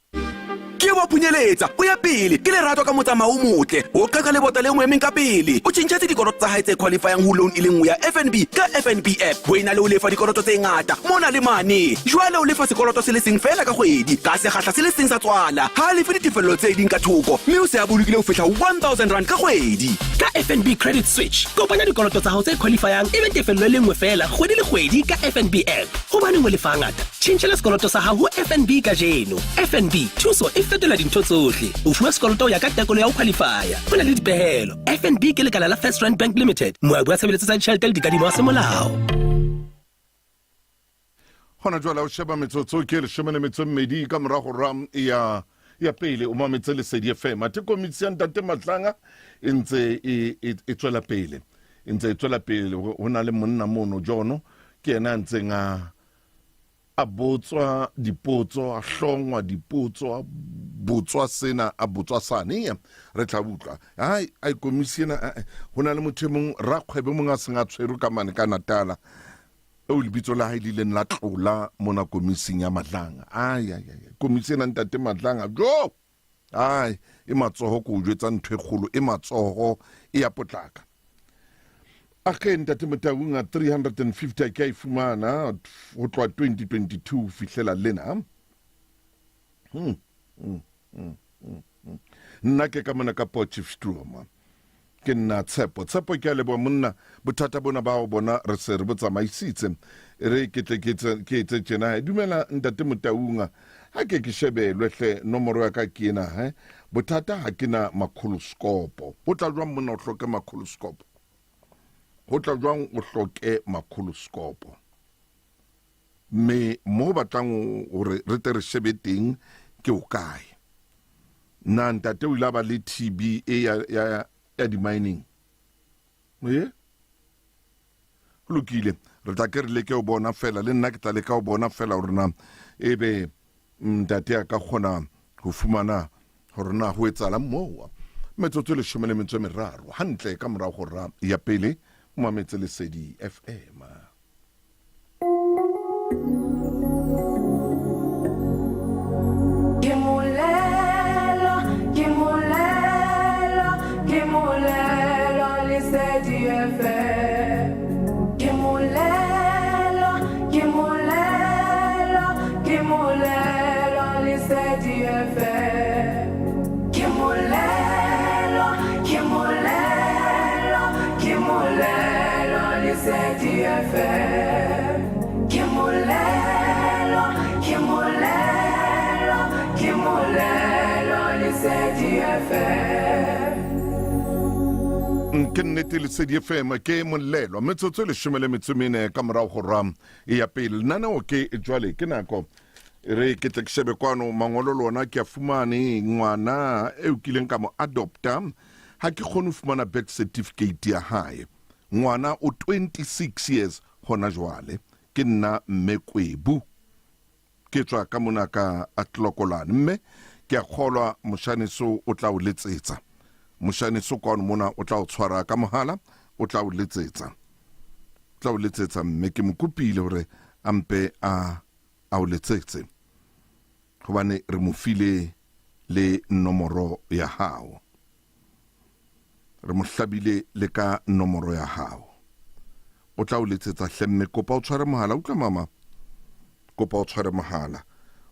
Speaker 16: Ke wa phunyeletsa o ya pele ke lerato ka motsamao o motle o qeka lebota le mo emeng ka pele o tjhentjhetse dikoloto tsa hae tse qualifyang ho loan e le nngwe ya FNB ka FNB app ho ena le ho lefa dikoloto tse ngata mona le mane jwale o lefa sekoloto se le seng feela ka kgwedi ka sekgahla se le seng sa tswala ha a lefe ditefello tse ding ka thoko mme o se a bolokile ho fihla 1000 rand ka kgwedi.
Speaker 8: Ka FNB Credit Switch kopanya dikoloto tsa hao tse qualifyang e be tefello e le nngwe feela kgwedi le kgwedi ka FNB app. Hobaneng o lefa hangata? Tjhentjhela sekoloto sa hao ho FNB kajeno. FNB, thuso e fetola dintho tsohle. O fuwa sekoloto ho ya ka tekolo ya ho qualifya. Ho na le dipehelo. FNB ke lekala la First Rand Bank Limited, moabi wa tshebeletso tsa ditjhelete le dikadimo wa semolao.
Speaker 2: Hona jwale o sheba metsotso ke leshome le metso e mmedi ka mora hora ya ya pele o mametse Lesedi FM. Athe komiti ya Ntate Matlanga e ntse e, e, e tswela pele. E ntse e tswela pele ho na le monna mono Jono ke yena a ntseng a A botswa dipotso, a hlongwa dipotso, a botswa sena, a botswa sane. Re tla utlwa. Ai, ai komisi ena, eh, eh, ho na le motho e mong, rakgwebo e mong a seng a tshwerwe ka mane ka Natala, eo lebitso la hae le ileng la tlola mona komising ya Madlanga. Ai, ai, ai, komisi ena ntate Madlanga, jo! Ai, e matsoho ko o jwetsa ntho e kgolo, e matsoho, e ya potlaka. A ge ntate Motaung a 350 a ke a e fumana ho tloha 2022 ho fihlela lena. Hmm. Hmm. Hmm. Hmm. hmm. Nna ke ka mona ka Potchefstroom. Ke nna Tshepo. Tshepo ke a leboha monna, bothata bona ba ho bona re se re bo tsamaisitse. E re ke tle ke etse tjena he. Dumela ntate Motaung, ha ke ke shebelwe hle nomoro ya ka ke ena he. Bothata ha ke na makholoskopo. Ho tla jwang monna o hloke makholoskopo? Ho tla jwang o hloke makholoskopo? Mme mo batlang hore re tle re shebe teng ke o kae? Na ntate o ile a ba le TB e ya, ya, ya di-mining? E? Ho lokile, re tla ke re leke ho bona fela, le nna ke tla leka ho bona fela hore na ebe Ntate a ka kgona ho fumana hore na ho etsahalang moo. Metsotso e leshome le metso e meraro hantle ka morao hora ya pele, o mametse Lesedi FM.
Speaker 17: Ke molelo, ke molelo, ke molelo, Lesedi FM. Ke molelo, ke molelo, ke molelo, Lesedi FM. Ke molelo, ke molelo, ke molelo, Lesedi FM. Ke molelo, ke molelo, ke molelo, Lesedi FM.
Speaker 2: Ke nnete Lesedi FM ke molelo metsotso e leshome le metso e mene ka morago go ra e ya pele lenaneo ke jwale ke nako e re ke tle ke shebe kwano mangolo le ona ke a fumane ngwana eo kileng ka mo adopta ha ke kgone ho fumana birth certificate ya hae ngwana o 26 years hona jwale ke nna mme Kwebu ke tswa ka mona ka Atlokolane mme ke a kgolwa moshaneso o tla o letsetsa moshaneso kwano mona o tla o tshwara ka mohala o tla o letsetsa o tla o letsetsa mme ke mo kopile hore a mpe a a o letsetse hobane re mo file le nomoro ya hao re mo hlabile le ka nomoro ya hao o tla o letsetsa hle mme kopa o tshware mohala utlwa mama kopa o tshware mohala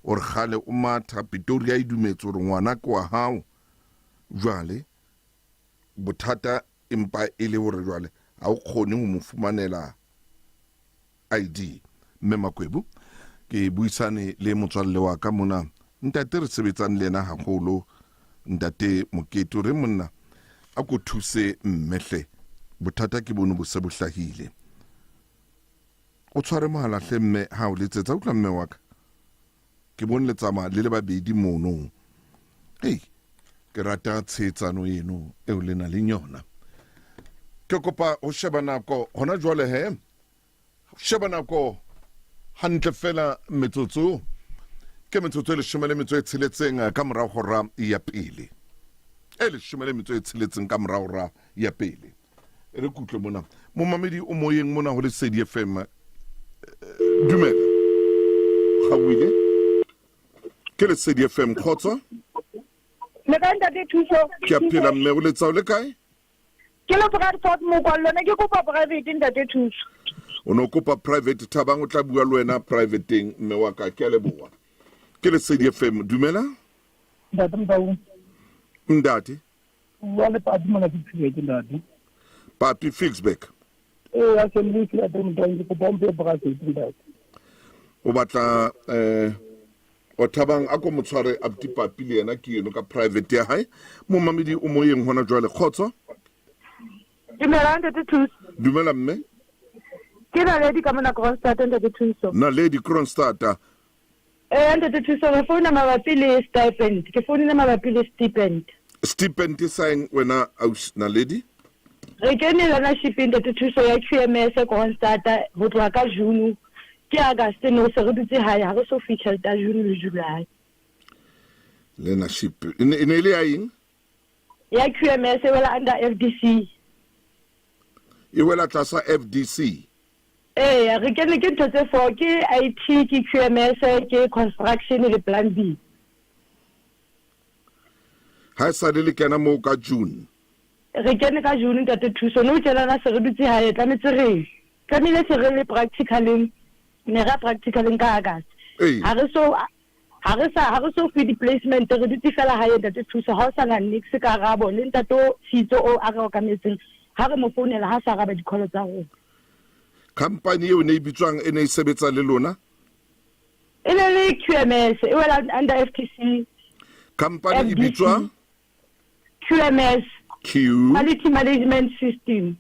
Speaker 2: o re kgale o matha Pretoria e dumetse hore ngwana ke wa hao jwale bothata empa e le hore jwale ha o kgone ho mo fumanela ID mme Makwebu ke buisane le motswalle wa ka mona ntate re sebetsang le yena haholo ntate Mokete o re monna a ko thuse mmehle bothata ke bono bo se bo hlahile o tshware mohala hle mme ha o letsetsa utlwa mme wa ka ke bone le tsamaya le le babedi mono ei ke rata tshehetsano eno eo le na leng yona ke kopa ho sheba nako hona jwale he sheba nako hantle fela metsotso ke metsotso e leshome le metso e tsheletseng ka morago hora ya pele e leshome le metso e tsheletseng ka morago hora ya pele e re kutlwe mona momamedi o moyeng mona ho Lesedi FM dumela gauile ke Lesedi FM kgotso
Speaker 18: Le kae ntate Thuso?
Speaker 2: Ke a phela mme o letsa o le kae?
Speaker 18: Ke le Bradford Mokwallo ne ke kopa private ntate Thuso.
Speaker 2: O ne o kopa private Thabang o tla bua le wena privateng mme wa ka ke a leboha. Ke Lesedi FM dumela.
Speaker 19: Ntate Mtaung.
Speaker 2: Ntate.
Speaker 19: Bua le Papi mona ke Ficksburg ntate.
Speaker 2: Papi Ficksburg.
Speaker 19: Ee, ya se le ntate Mtaung ke kopa o mphe private ntate.
Speaker 2: O batla eh o Thabang a ko motshware abuti Papi le yena ke eno ka private ya hae. Momamedi o moyeng hona jwale kgotso.
Speaker 18: Dumela ntate Thuso.
Speaker 2: Dumela mme.
Speaker 18: Ke Naledi ka mona Kroonstad ntate Thuso.
Speaker 2: Naledi Kroonstad.
Speaker 18: Ee ntate Thuso re founa mabapi le stipend. Ke founile mabapi le stipend.
Speaker 2: Stipend sa eng wena aus Naledi?
Speaker 18: Re kene learnership ntate Thuso ya QMS Kroonstad ho tloha ka June ke August no se re dutse hae ha re so fihle tjhelete ya June le July.
Speaker 2: Learnership e ne e ne e le ya eng?
Speaker 18: Ya QMS e wela under FDC.
Speaker 2: E wela tlasa FDC.
Speaker 18: Eya re kene ke ntho tse four ke IT ke QMS ke construction le plan B.
Speaker 2: Ha e sale le kena moo ka June.
Speaker 18: Re kene ka June ntate Thuso nou tjenana se re dutse hae tlametse re tlamehile se re le practicaleng ne ra practicaleng ka August.
Speaker 2: Ee.
Speaker 18: Ha re so ha re sa ha re so fuwe di-placement re dutse fela hae ntate Thuso ha o sa na nix karabo le ntate o Tshitso o a re okametseng ha re mo founela ha sa araba di-call tsa rona.
Speaker 2: Company eo ne e bitswang e ne e sebetsa le lona?
Speaker 18: E ne le QMS e wela under FTC.
Speaker 2: Company e
Speaker 18: FDC.
Speaker 2: bitswa
Speaker 18: QMS
Speaker 2: Q
Speaker 18: Quality Management System.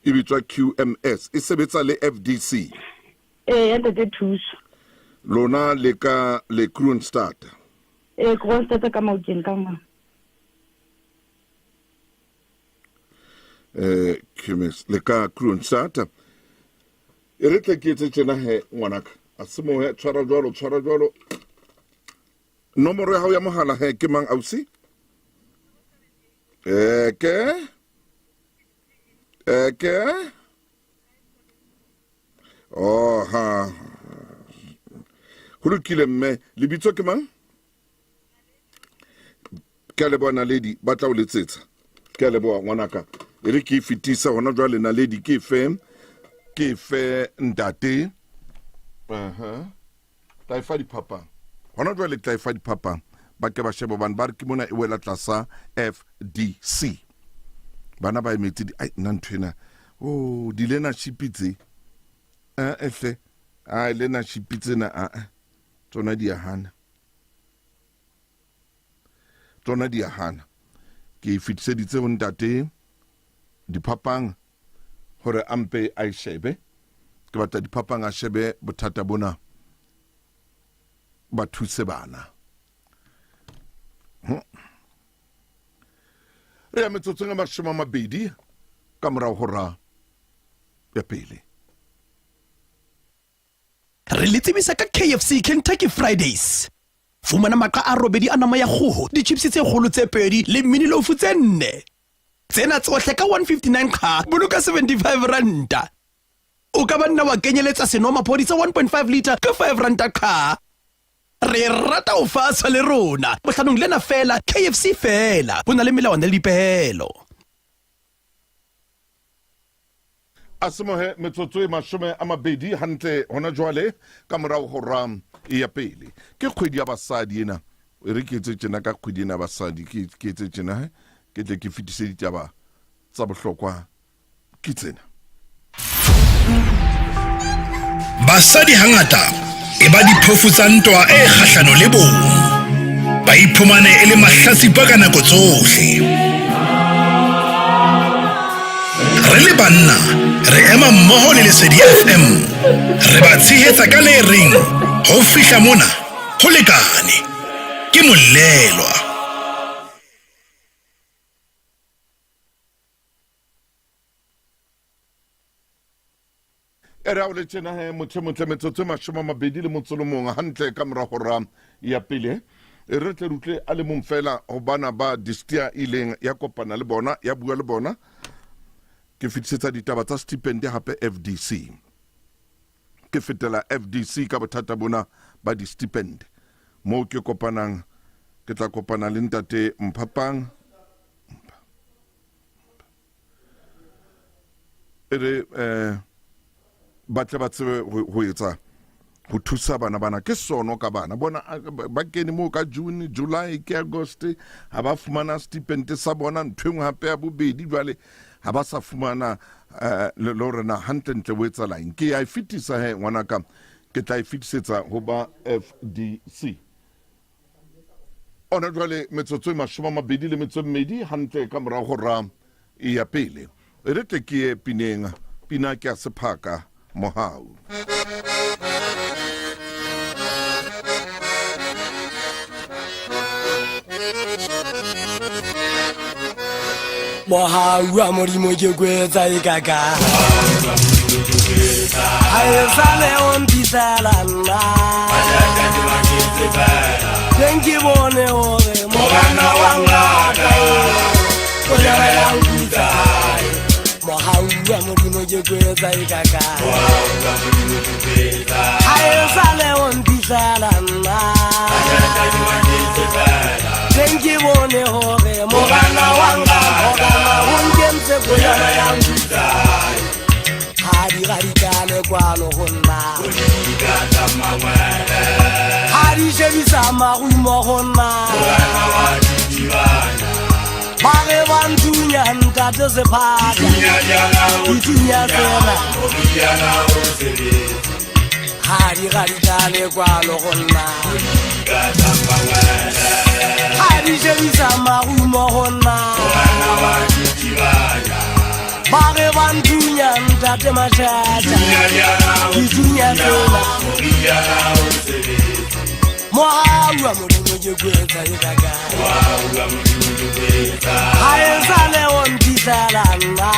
Speaker 2: e bitswa QMS e sebetsa le FDC.
Speaker 18: Ee ntate Thuso.
Speaker 2: Lona le ka le Kroonstad.
Speaker 18: Ee Kroonstad ka Maokeng ka mona.
Speaker 2: Eh QMS le ka Kroonstad. E re tle ke etse tjena he ngwanaka. A se moya tshwara jwalo tshwara jwalo. Nomoro ya hao ya mohala he ke mang ausi? Eke eke oh ha ho lokile mme lebitso ke mang? Ke a leboha Naledi, ba tla o letsetsa. Ke a leboha ngwanaka. E re ke e fetisa hona jwale Naledi ke fe ke fe ntate. Aha. Tla e fa diphapang. Hona jwale ke tla e fa diphapang. Ba ke ba shebe hobane ba re ke mona e wela tlasa FDC. Bana ba emetse di ai nna ntho ena. Oh, di leadership tse. Eh ehle. Ai leadership tsena a a. Tsona di a hana. Tsona di a hana. Ke e fetiseditse ho ntate Diphapang hore a mpe a e shebe. Ke batla Diphapang a shebe bothata bona ba thuse bana. Re ya metsotsong a 20 ka morao hora ya pele.
Speaker 4: Re le tsebisa ka KFC Kentucky Fridays. Fumana maqa a robedi a nama ya kgoho, di-chips tse kgolo tse pedi le mini loaf tse nne. Tsena tsohle ka 159 qha, boloka 75 ranta. O ka ba nna wa kenyeletsa senomaphodi sa 1.5 litre ka 5 ranta qha. Re rata ho faswa le rona. Bohlanong lena feela, KFC feela. Ho na le melawana le dipehelo.
Speaker 2: A semohe metsotso e 20 hantle hona jwale ka morao hora ya pele. Ke kgwedi ya basadi ena. E re ke etse tjena ka kgwedi ena ya basadi, ke ke etse tjena he, ke tle ke fetise ditaba tsa bohlokwa ke tsena.
Speaker 3: Basadi hangata e ba diphofu tsa ntwa e kgahlano le bong. Ba iphumane e le mahlatsipa ka nako tsohle. Re le banna re ema mmoho le Lesedi FM. Re ba tshehetsa ka le reng ho fihla mona ho lekane. Ke molelwa.
Speaker 2: E re a o le tjena he motho e motle metsotso e 21 hantle ka mora hora ya pele e re tle re utlwe a le mong fela ho bana ba distia ileng ya kopana le bona ya bua le bona. Ke fetisetsa ditaba tsa stipend hape FDC. Ke fetela FDC ka bothata bona ba di-stipend moo ke kopanang ke tla kopana le ntate Mphapang e re um ba tle ba tsebe ho etsa ho thusa bana bana ke sono ka bana bona ba kene moo ka June July ke August ha ba fumana stipend sa bona ntho engwe hape ya bobedi jwale ha ba sa fumana eh, le hore na hantlentle o etsa eng ke ya e fetisa he ngwanaka ke tla e fetisetsa ho ba FDC Ona jwale metsotso e 22 hantle ka morago hora ya pele. E re tle ke ye pineng. Pina ke ya sephaka mohau.
Speaker 20: Mohau wa Modimo ke kwetsa e kaka. Ha e sale o mpitlela nna. Teng ke bone hore morena wa ngaka o jara ya nkutsa. Mohau wa Modimo ke kwetsa e kaka. Ha e sale o mpitlela nna. Teng ke bone hore morena wa ngaka o nkentse kojana ya nkutsa. Ha di radikane kwano ho nna. Ha di shebisa marumo ho nna. Ba re ba nthunya ntate sephaka. Dithunya tsena. Ha di radikane kwano ho nna. Ha di shebisa marumo ho nna. Ba re ba nthunya ntate Matjhatjha. Dithunya tsena. Mohau wa Modimo ke kwetsa e kaka. Ha e sale o mpitlela nna.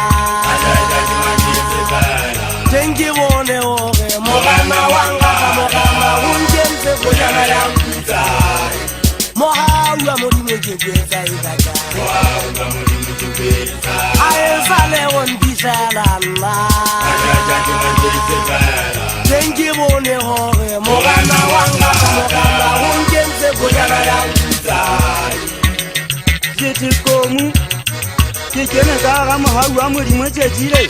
Speaker 20: Teng ke bone hore morena wa ngaka morena o nkentse kojana ya nkutsa. ke etsa e kaka a e sale o mpihlela nna teng ke bone hore morena wa ngata morena o nkentse konyana ya
Speaker 21: ke dikomu ke kene ka hara mohau wa modimo tjejile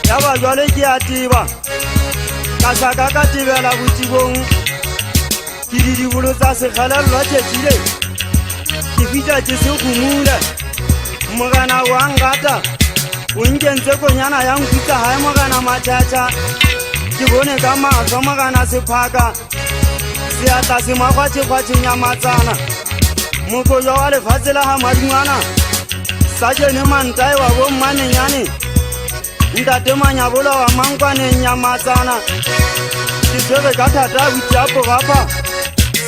Speaker 21: ya ba jwale ke a teba ka sa ka ka tebela botibong ke didibolo tsa sekgalellwa tjejile ke fihla ke se gomula morena wa ngata o nkentse konyana ya nkutsa hae morena matjhatjha ke bone ka mahlo morena sephaka seatla se makgwatjhekgwatjhe nyamatsana mokojwa wa lefatshe la ha madingwana sajene mantae wa bommanenyane ntate manyabola wa mankwaneng nyamatsana ke tshwere ka thata boitiapo bapa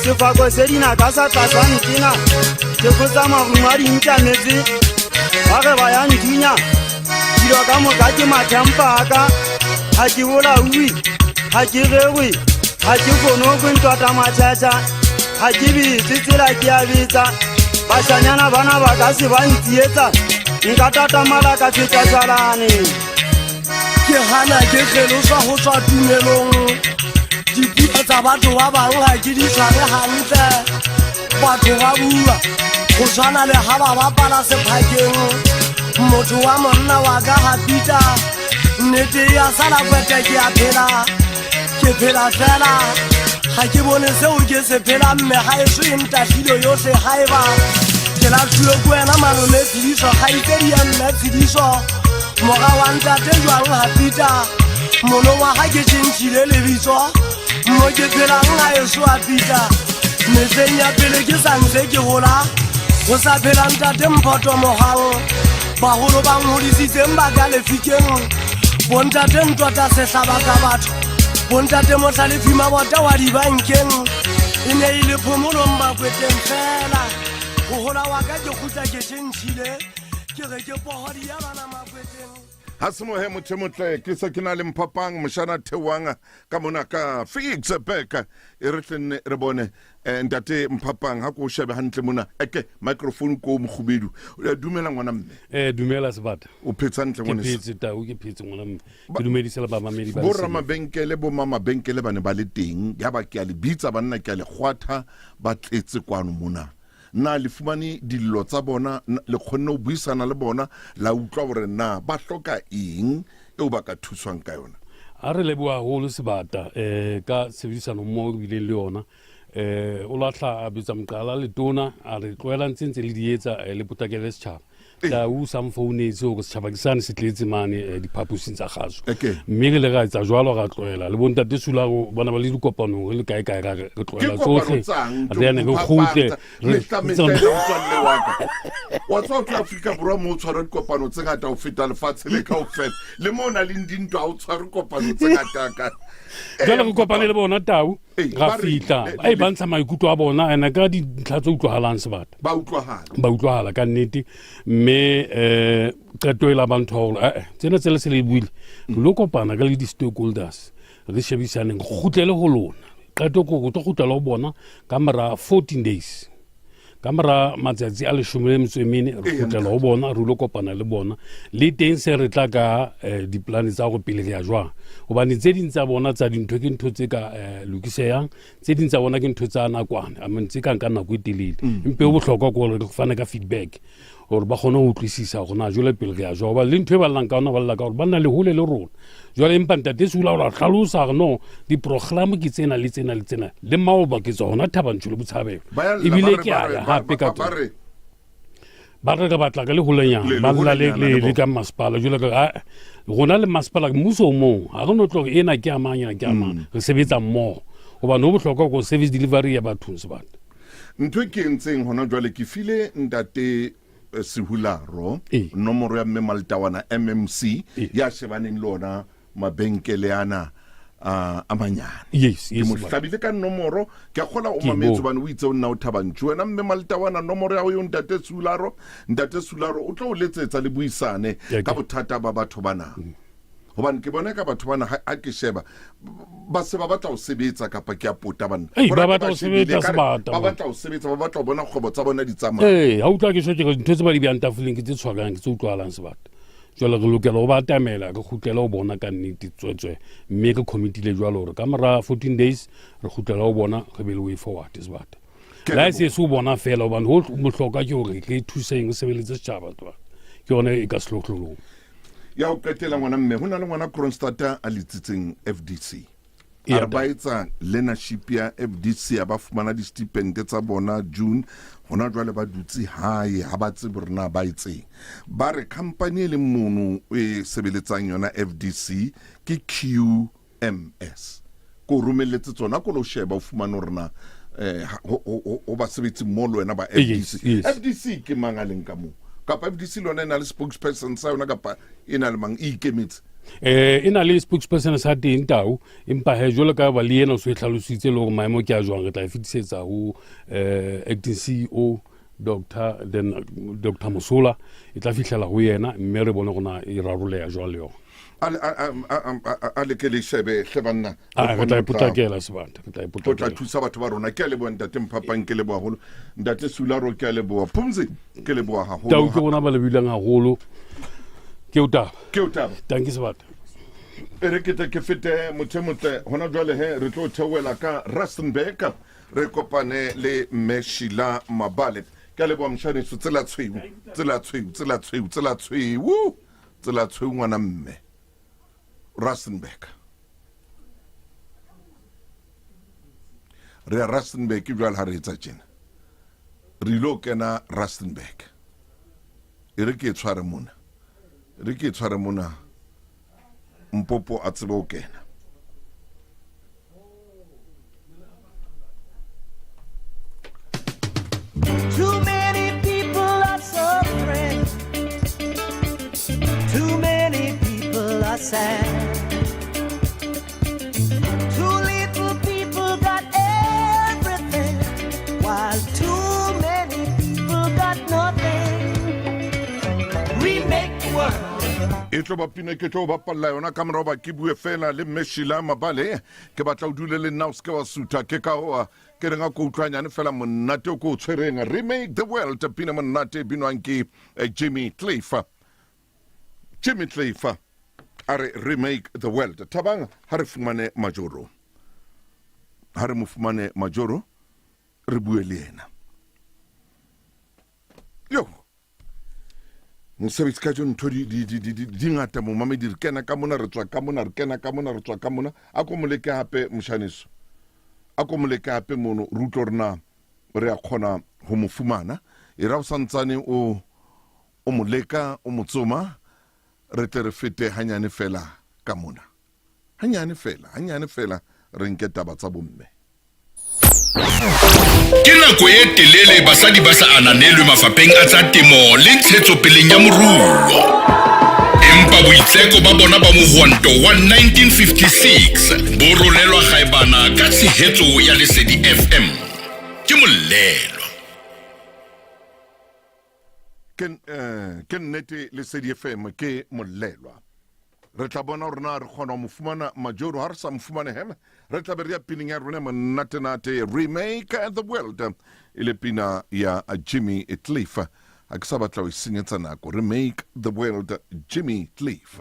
Speaker 21: sefako se dinaka sa tlasa ntena theko tsa marumo a di ntjametse ba re ba ya nthunya dilo ka moka ke mathempa a ka ha ke bolauwe ha ke rerwe ha ke konokwe ntwata matjhatjha ha ke betse tsela ke a betsa bashanyana bana ba ka se ba ntsietsa nka tatamala ka feta salane
Speaker 20: ke hana ke kgeloswa ho tswa tumelong dipuo tsa batho ba bang ha ke di tshware hantle batho ba bua ho tshwana le ha ba bapala sephakeng motho wa monna wa ka ha pita nnete ya sala kwete ke a phela ke phela fela ha ke bone seo ke se phelang mme ha eso e ntahlile yohle haeba ke lahluwe ke wena malome Tshidiso kgaitsedi ya mme Tshidiso mora wa ntate jwang ha pita mono wa ha ke tjhentjhile lebitso mo ke phelang ha eso a pita mehleng ya pele ke sa ntse ke hola ho sa phela ntate Mphoto Mohang baholo ba nhodisitseng ba ka lefikeng bontate ntwata sehlaba ka batho bontate Mohlalefi Mabota wa dibankeng e ne e le phomolong makweteng fela ho hola wa ka ke kgutla ke tjhentjhile ke re ke pohodi ya bana makweteng
Speaker 2: ha se mohe motho e motle ke se ke na le mphapang moshana theoang ka mona ka Ficksburg e re tlenne re bone ntate mphapang ha ko o shebe hantle mona eke microphone ko mokgubedu. Dumela ngwana mme.
Speaker 22: Dumela Sebata.
Speaker 2: O phetse hantle
Speaker 22: Ke
Speaker 2: ngwaneso?
Speaker 22: phetse tau, ke phetse ngwana mme. Ke dumedise le bamamedi ba
Speaker 2: Bo
Speaker 22: Lesedi.
Speaker 2: ramabenkele bo mamabenkele ba ne ba le teng ya ba ke a le bitsa banna ke a le kgwatha ba tletse kwano mona. Na le fumane dillo tsa bona le kgonne ho buisana le bona la utlwa hore na ba hloka eng eo ba ka thuswang ka yona?
Speaker 22: A re leboha haholo Sebata ka tshebedisano mmoho re bileng le yona. O lahla a betsa moqala letona a re tlohelang tse ntse le di etsa le potlakele setjhaba. Tau sa mfounetse hore setjhaba ke sane se tletse mane diphaposing tsa kgaso. Mme re le ra etsa jwalo ra tlohela le bontate Sularo bona ba le dikopanong re le kae kae ra re re tlohela
Speaker 2: Ke kopano
Speaker 22: tsohle.
Speaker 2: tsang,
Speaker 22: Re ene re kgutle, re
Speaker 2: mehla mehla e le motswalle wa ka. Wa tswa o tla Afrika Borwa mo o tshwara dikopano tse ngata ho feta lefatshe le kaofela. Le mo o nang le dintwa ha o tshware kopano tse ngata ka.
Speaker 22: Jwale re kopane le bona tau ra
Speaker 2: ba re-
Speaker 22: fihla e ba ntsha maikutlo a bona ene ka dintlha tse utlwahalang Sebata.
Speaker 2: Ba utlwahala.
Speaker 22: Ba utlwahala ka nnete mme qeto e la ba ntho ya hore tsena tse le se le buile re lo kopana ka le di-stakeholders re shebisaneng re kgutlele ho lona. Qeto ke hore re tlo kgutlela ho bona ka mora 14 days. Ka mora matsatsi a 14 re kgutlela ho bona re lo kopana le bona le teng se re tla ka diplane tsa hore pele re ya jwang hobane tse ding tsa bona tsa dintho ke ntho tse ka lokisehang tse ding tsa bona ke ntho tsa nakwana I mean tse ka nkang nako e telele empa e bohlokwa ke hore re fane ka feedback hore ba kgone ho utlwisisa hore na jwale pele re ya jwang hobane le ntho e ba llang ka yona ba lla ka hore ba nna le hole le rona jwale empa ntate Sula o ra hlalosa hore no diprogram ke tsena le tsena le tsena le maoba ke tswa hona Thabantsho le Botshabelo
Speaker 2: Ba ya lla,
Speaker 22: ebile
Speaker 2: ba re,
Speaker 22: ke
Speaker 2: ba
Speaker 22: a
Speaker 2: re,
Speaker 22: ya
Speaker 2: ba-
Speaker 22: hape
Speaker 2: ba-
Speaker 22: ka
Speaker 2: ba
Speaker 22: teng.
Speaker 2: re.
Speaker 22: Ba re re batla ka le holenyana,
Speaker 2: Le- le
Speaker 22: ba lla le-
Speaker 2: holenyana le
Speaker 22: le- le
Speaker 2: bona.
Speaker 22: ka masepala jwale ka rona le masepala mmuso o mong ha re no tlo re ena ke a mang ena ke a mang re sebetsa mmoho hobane ho bohlokwa ko service delivery ya bathong Sebata.
Speaker 2: Ntho e ke entseng hona jwale ke file ntate Sehularo nomoro ya mme Maltawana MMC ya shebaneng le ona mabenkele ana a manyane.
Speaker 22: Yes,
Speaker 2: Ke
Speaker 22: yes,
Speaker 2: mo
Speaker 22: ma'am.
Speaker 2: hlabile ka nomoro ke a kgola o
Speaker 22: Ke
Speaker 2: mametse
Speaker 22: bo.
Speaker 2: hobane o itse o nna o Thabantšu wena mme Maltawana nomoro ya hao eo ntate Sehularo ntate Sehularo o tlo o letsetsa le buisane
Speaker 22: Ya
Speaker 2: ka
Speaker 22: ke.
Speaker 2: bothata ba batho bana. Gobane ke bona ka batho bana ha ke sheba ba se ba batla ho sebetsa kapa ke a pota banna.
Speaker 22: Ei,
Speaker 2: Hore
Speaker 22: ba
Speaker 2: ke
Speaker 22: batla ho
Speaker 2: shebile,
Speaker 22: sebetsa
Speaker 2: ka re,
Speaker 22: sebata,
Speaker 2: ba
Speaker 22: man.
Speaker 2: batla ho sebetsa, ba batla ho bona kgwebo tsa bona di tsamaya.
Speaker 22: Ee, ha utlwa ke so ke re dintho tse ba di beyang tafoleng ke tse tshwarang, ke tse utlwahalang sebata. Jwale re lokela ho ba atamela, re kgutlele ho bona ka nnete tswetswe, mme re committile jwalo hore ka mora 14 days re kgutlela ho bona, re be le way forward sebata.
Speaker 2: Ke a
Speaker 22: Le ha e
Speaker 2: leboha.
Speaker 22: se se ho bona fela, hobane ho bohlokwa ke hore re thuseng, re sebeletse setjhaba sebata. Ke yona e ka sehlohlolong.
Speaker 2: Ya ho qetela ngwana mme, ho na le ngwana Kroonstad a letsitseng FDC.
Speaker 22: Eya,
Speaker 2: A re ba etsa learnership ya FDC, a ba fumana di-stipend tsa bona June. Hona jwale ba dutse hae, ha ba tsebe hore na ba etseng. Ba re company e leng mono e sebeletsang yona FDC ke QMS. Ke o romelletse tsona, ko lo sheba o fumane hore na ho basebetsi mmoho le wena ba
Speaker 22: Yes,
Speaker 2: FDC.
Speaker 22: yes.
Speaker 2: FDC ke mang a leng ka moo? Kapa FDC le yona e na le spokesperson sa yona kapa e na le mang e ikemetse?
Speaker 22: E na le spokesperson sa teng tau, empa he jwalo ka ba le yena o so e hlalositse le hore maemo ke a jwang, re tla e fetisetsa ho acting CEO Doctor, then Doctor Mosola, e tla fihlela ho yena mme re bone hore na e raroleha jwang le yona.
Speaker 2: A leke le shebe hle banna.
Speaker 22: A, re tla e
Speaker 2: Re kgone ho tla-
Speaker 22: potlakela sebata, re tla e
Speaker 2: Ho tla
Speaker 22: potlakela.
Speaker 2: thusa batho ba rona. Ke a leboha ntate Mphapang, ke leboha haholo. Ntate Sularo, ke a leboha. Phumzi, ke leboha haholo.
Speaker 22: Tau ke bona ba lebileng haholo. Ke o taba.
Speaker 2: Ke o taba.
Speaker 22: Tanki sebata.
Speaker 2: E re ke tle ke fete motho e motle hona jwale he re tlo theohela ka Rustenburg re kopane le mme Sheila Mabale. Ke a leboha moshaneso, tsela tshweu, tsela tshweu, tsela tshweu, tsela tshweu, tsela tshweu ngwana mme. Rustenburg. Re ya Rustenburg jwale ha re etsa tjena. Re ilo kena Rustenburg. E re ke e tshware mona. E re ke e tshware mona. Mpopo a tsebe ho kena.
Speaker 1: Too many people are suffering. Too many people are sad. Too little people got everything, while too many people got nothing. Remake the world.
Speaker 2: E tlo ba pina ke tlo bapalla yona ka morao ba ke bue fela le mme Sheila Mabale. Ke batla o dule le nna o seke wa sutha, ke ka hoa ke reng a ko utlwanyane fela monate o ko o tshwereng. Remake the World, pina monate e binwang ke Jimmy Cliff. Jimmy Cliff a re Remake the World. Thabang ha re fumane Majoro, ha re mo fumane Majoro re bue le yena. Yo mosebetsi ka jo ntho di ngata momamedi, re kena ka mona re tswa ka mona, re kena ka mona re tswa ka mona. A ko moleke hape moshaneso, a ko moleke hape mono re utlwe hore na re a kgona ho mo fumana. E ra o santsane o mo leka, o mo tsoma, re tle re fete hanyane fela ka mona, hanyane fela, hanyane fela re nke taba tsa bomme.
Speaker 3: Ke nako e telele basadi ba sa ananelwe mafapheng a tsa temo le ntshetsopeleng ya moruo. Empa boitseko ba bona ba mohwanto wa 1956 bo rolelwa gaebana ka tshehetso ya Lesedi FM. Ke mollelwa.
Speaker 2: Ke nnete Lesedi FM ke mollelwa. Re tla bona hore na re kgona ho mo fumana Majoro. Ha re sa mo fumane hema, re tla be re ya pineng ya rona monatenate Remake the World, e le pina ya Jimmy Cliff. Ha ke sa batla ho e senyetsa nako. Remake the World, Jimmy Cliff.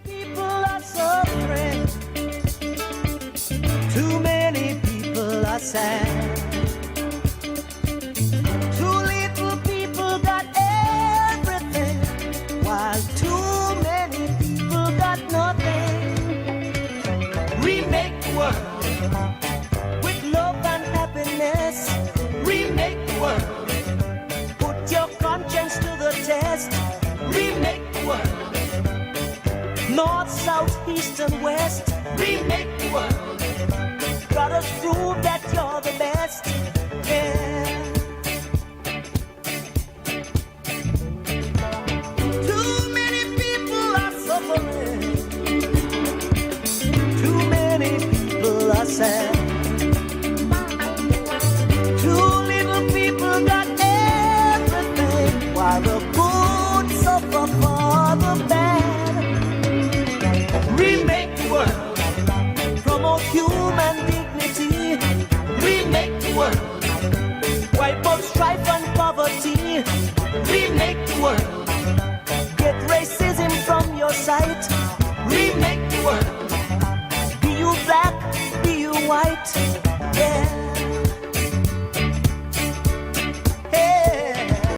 Speaker 1: People are suffering. Too many people are sad. Too little people got everything, while too many people got nothing. Remake the world with love and happiness. Remake the world. Put your conscience to the test. Remake the world. North, south, east, and west. Remake the world. Brothers, prove that you're the best. Yeah. Too many people are suffering. Too many people are sad. Too little people got everything, while the good suffer for the bad.
Speaker 5: white. Yeah.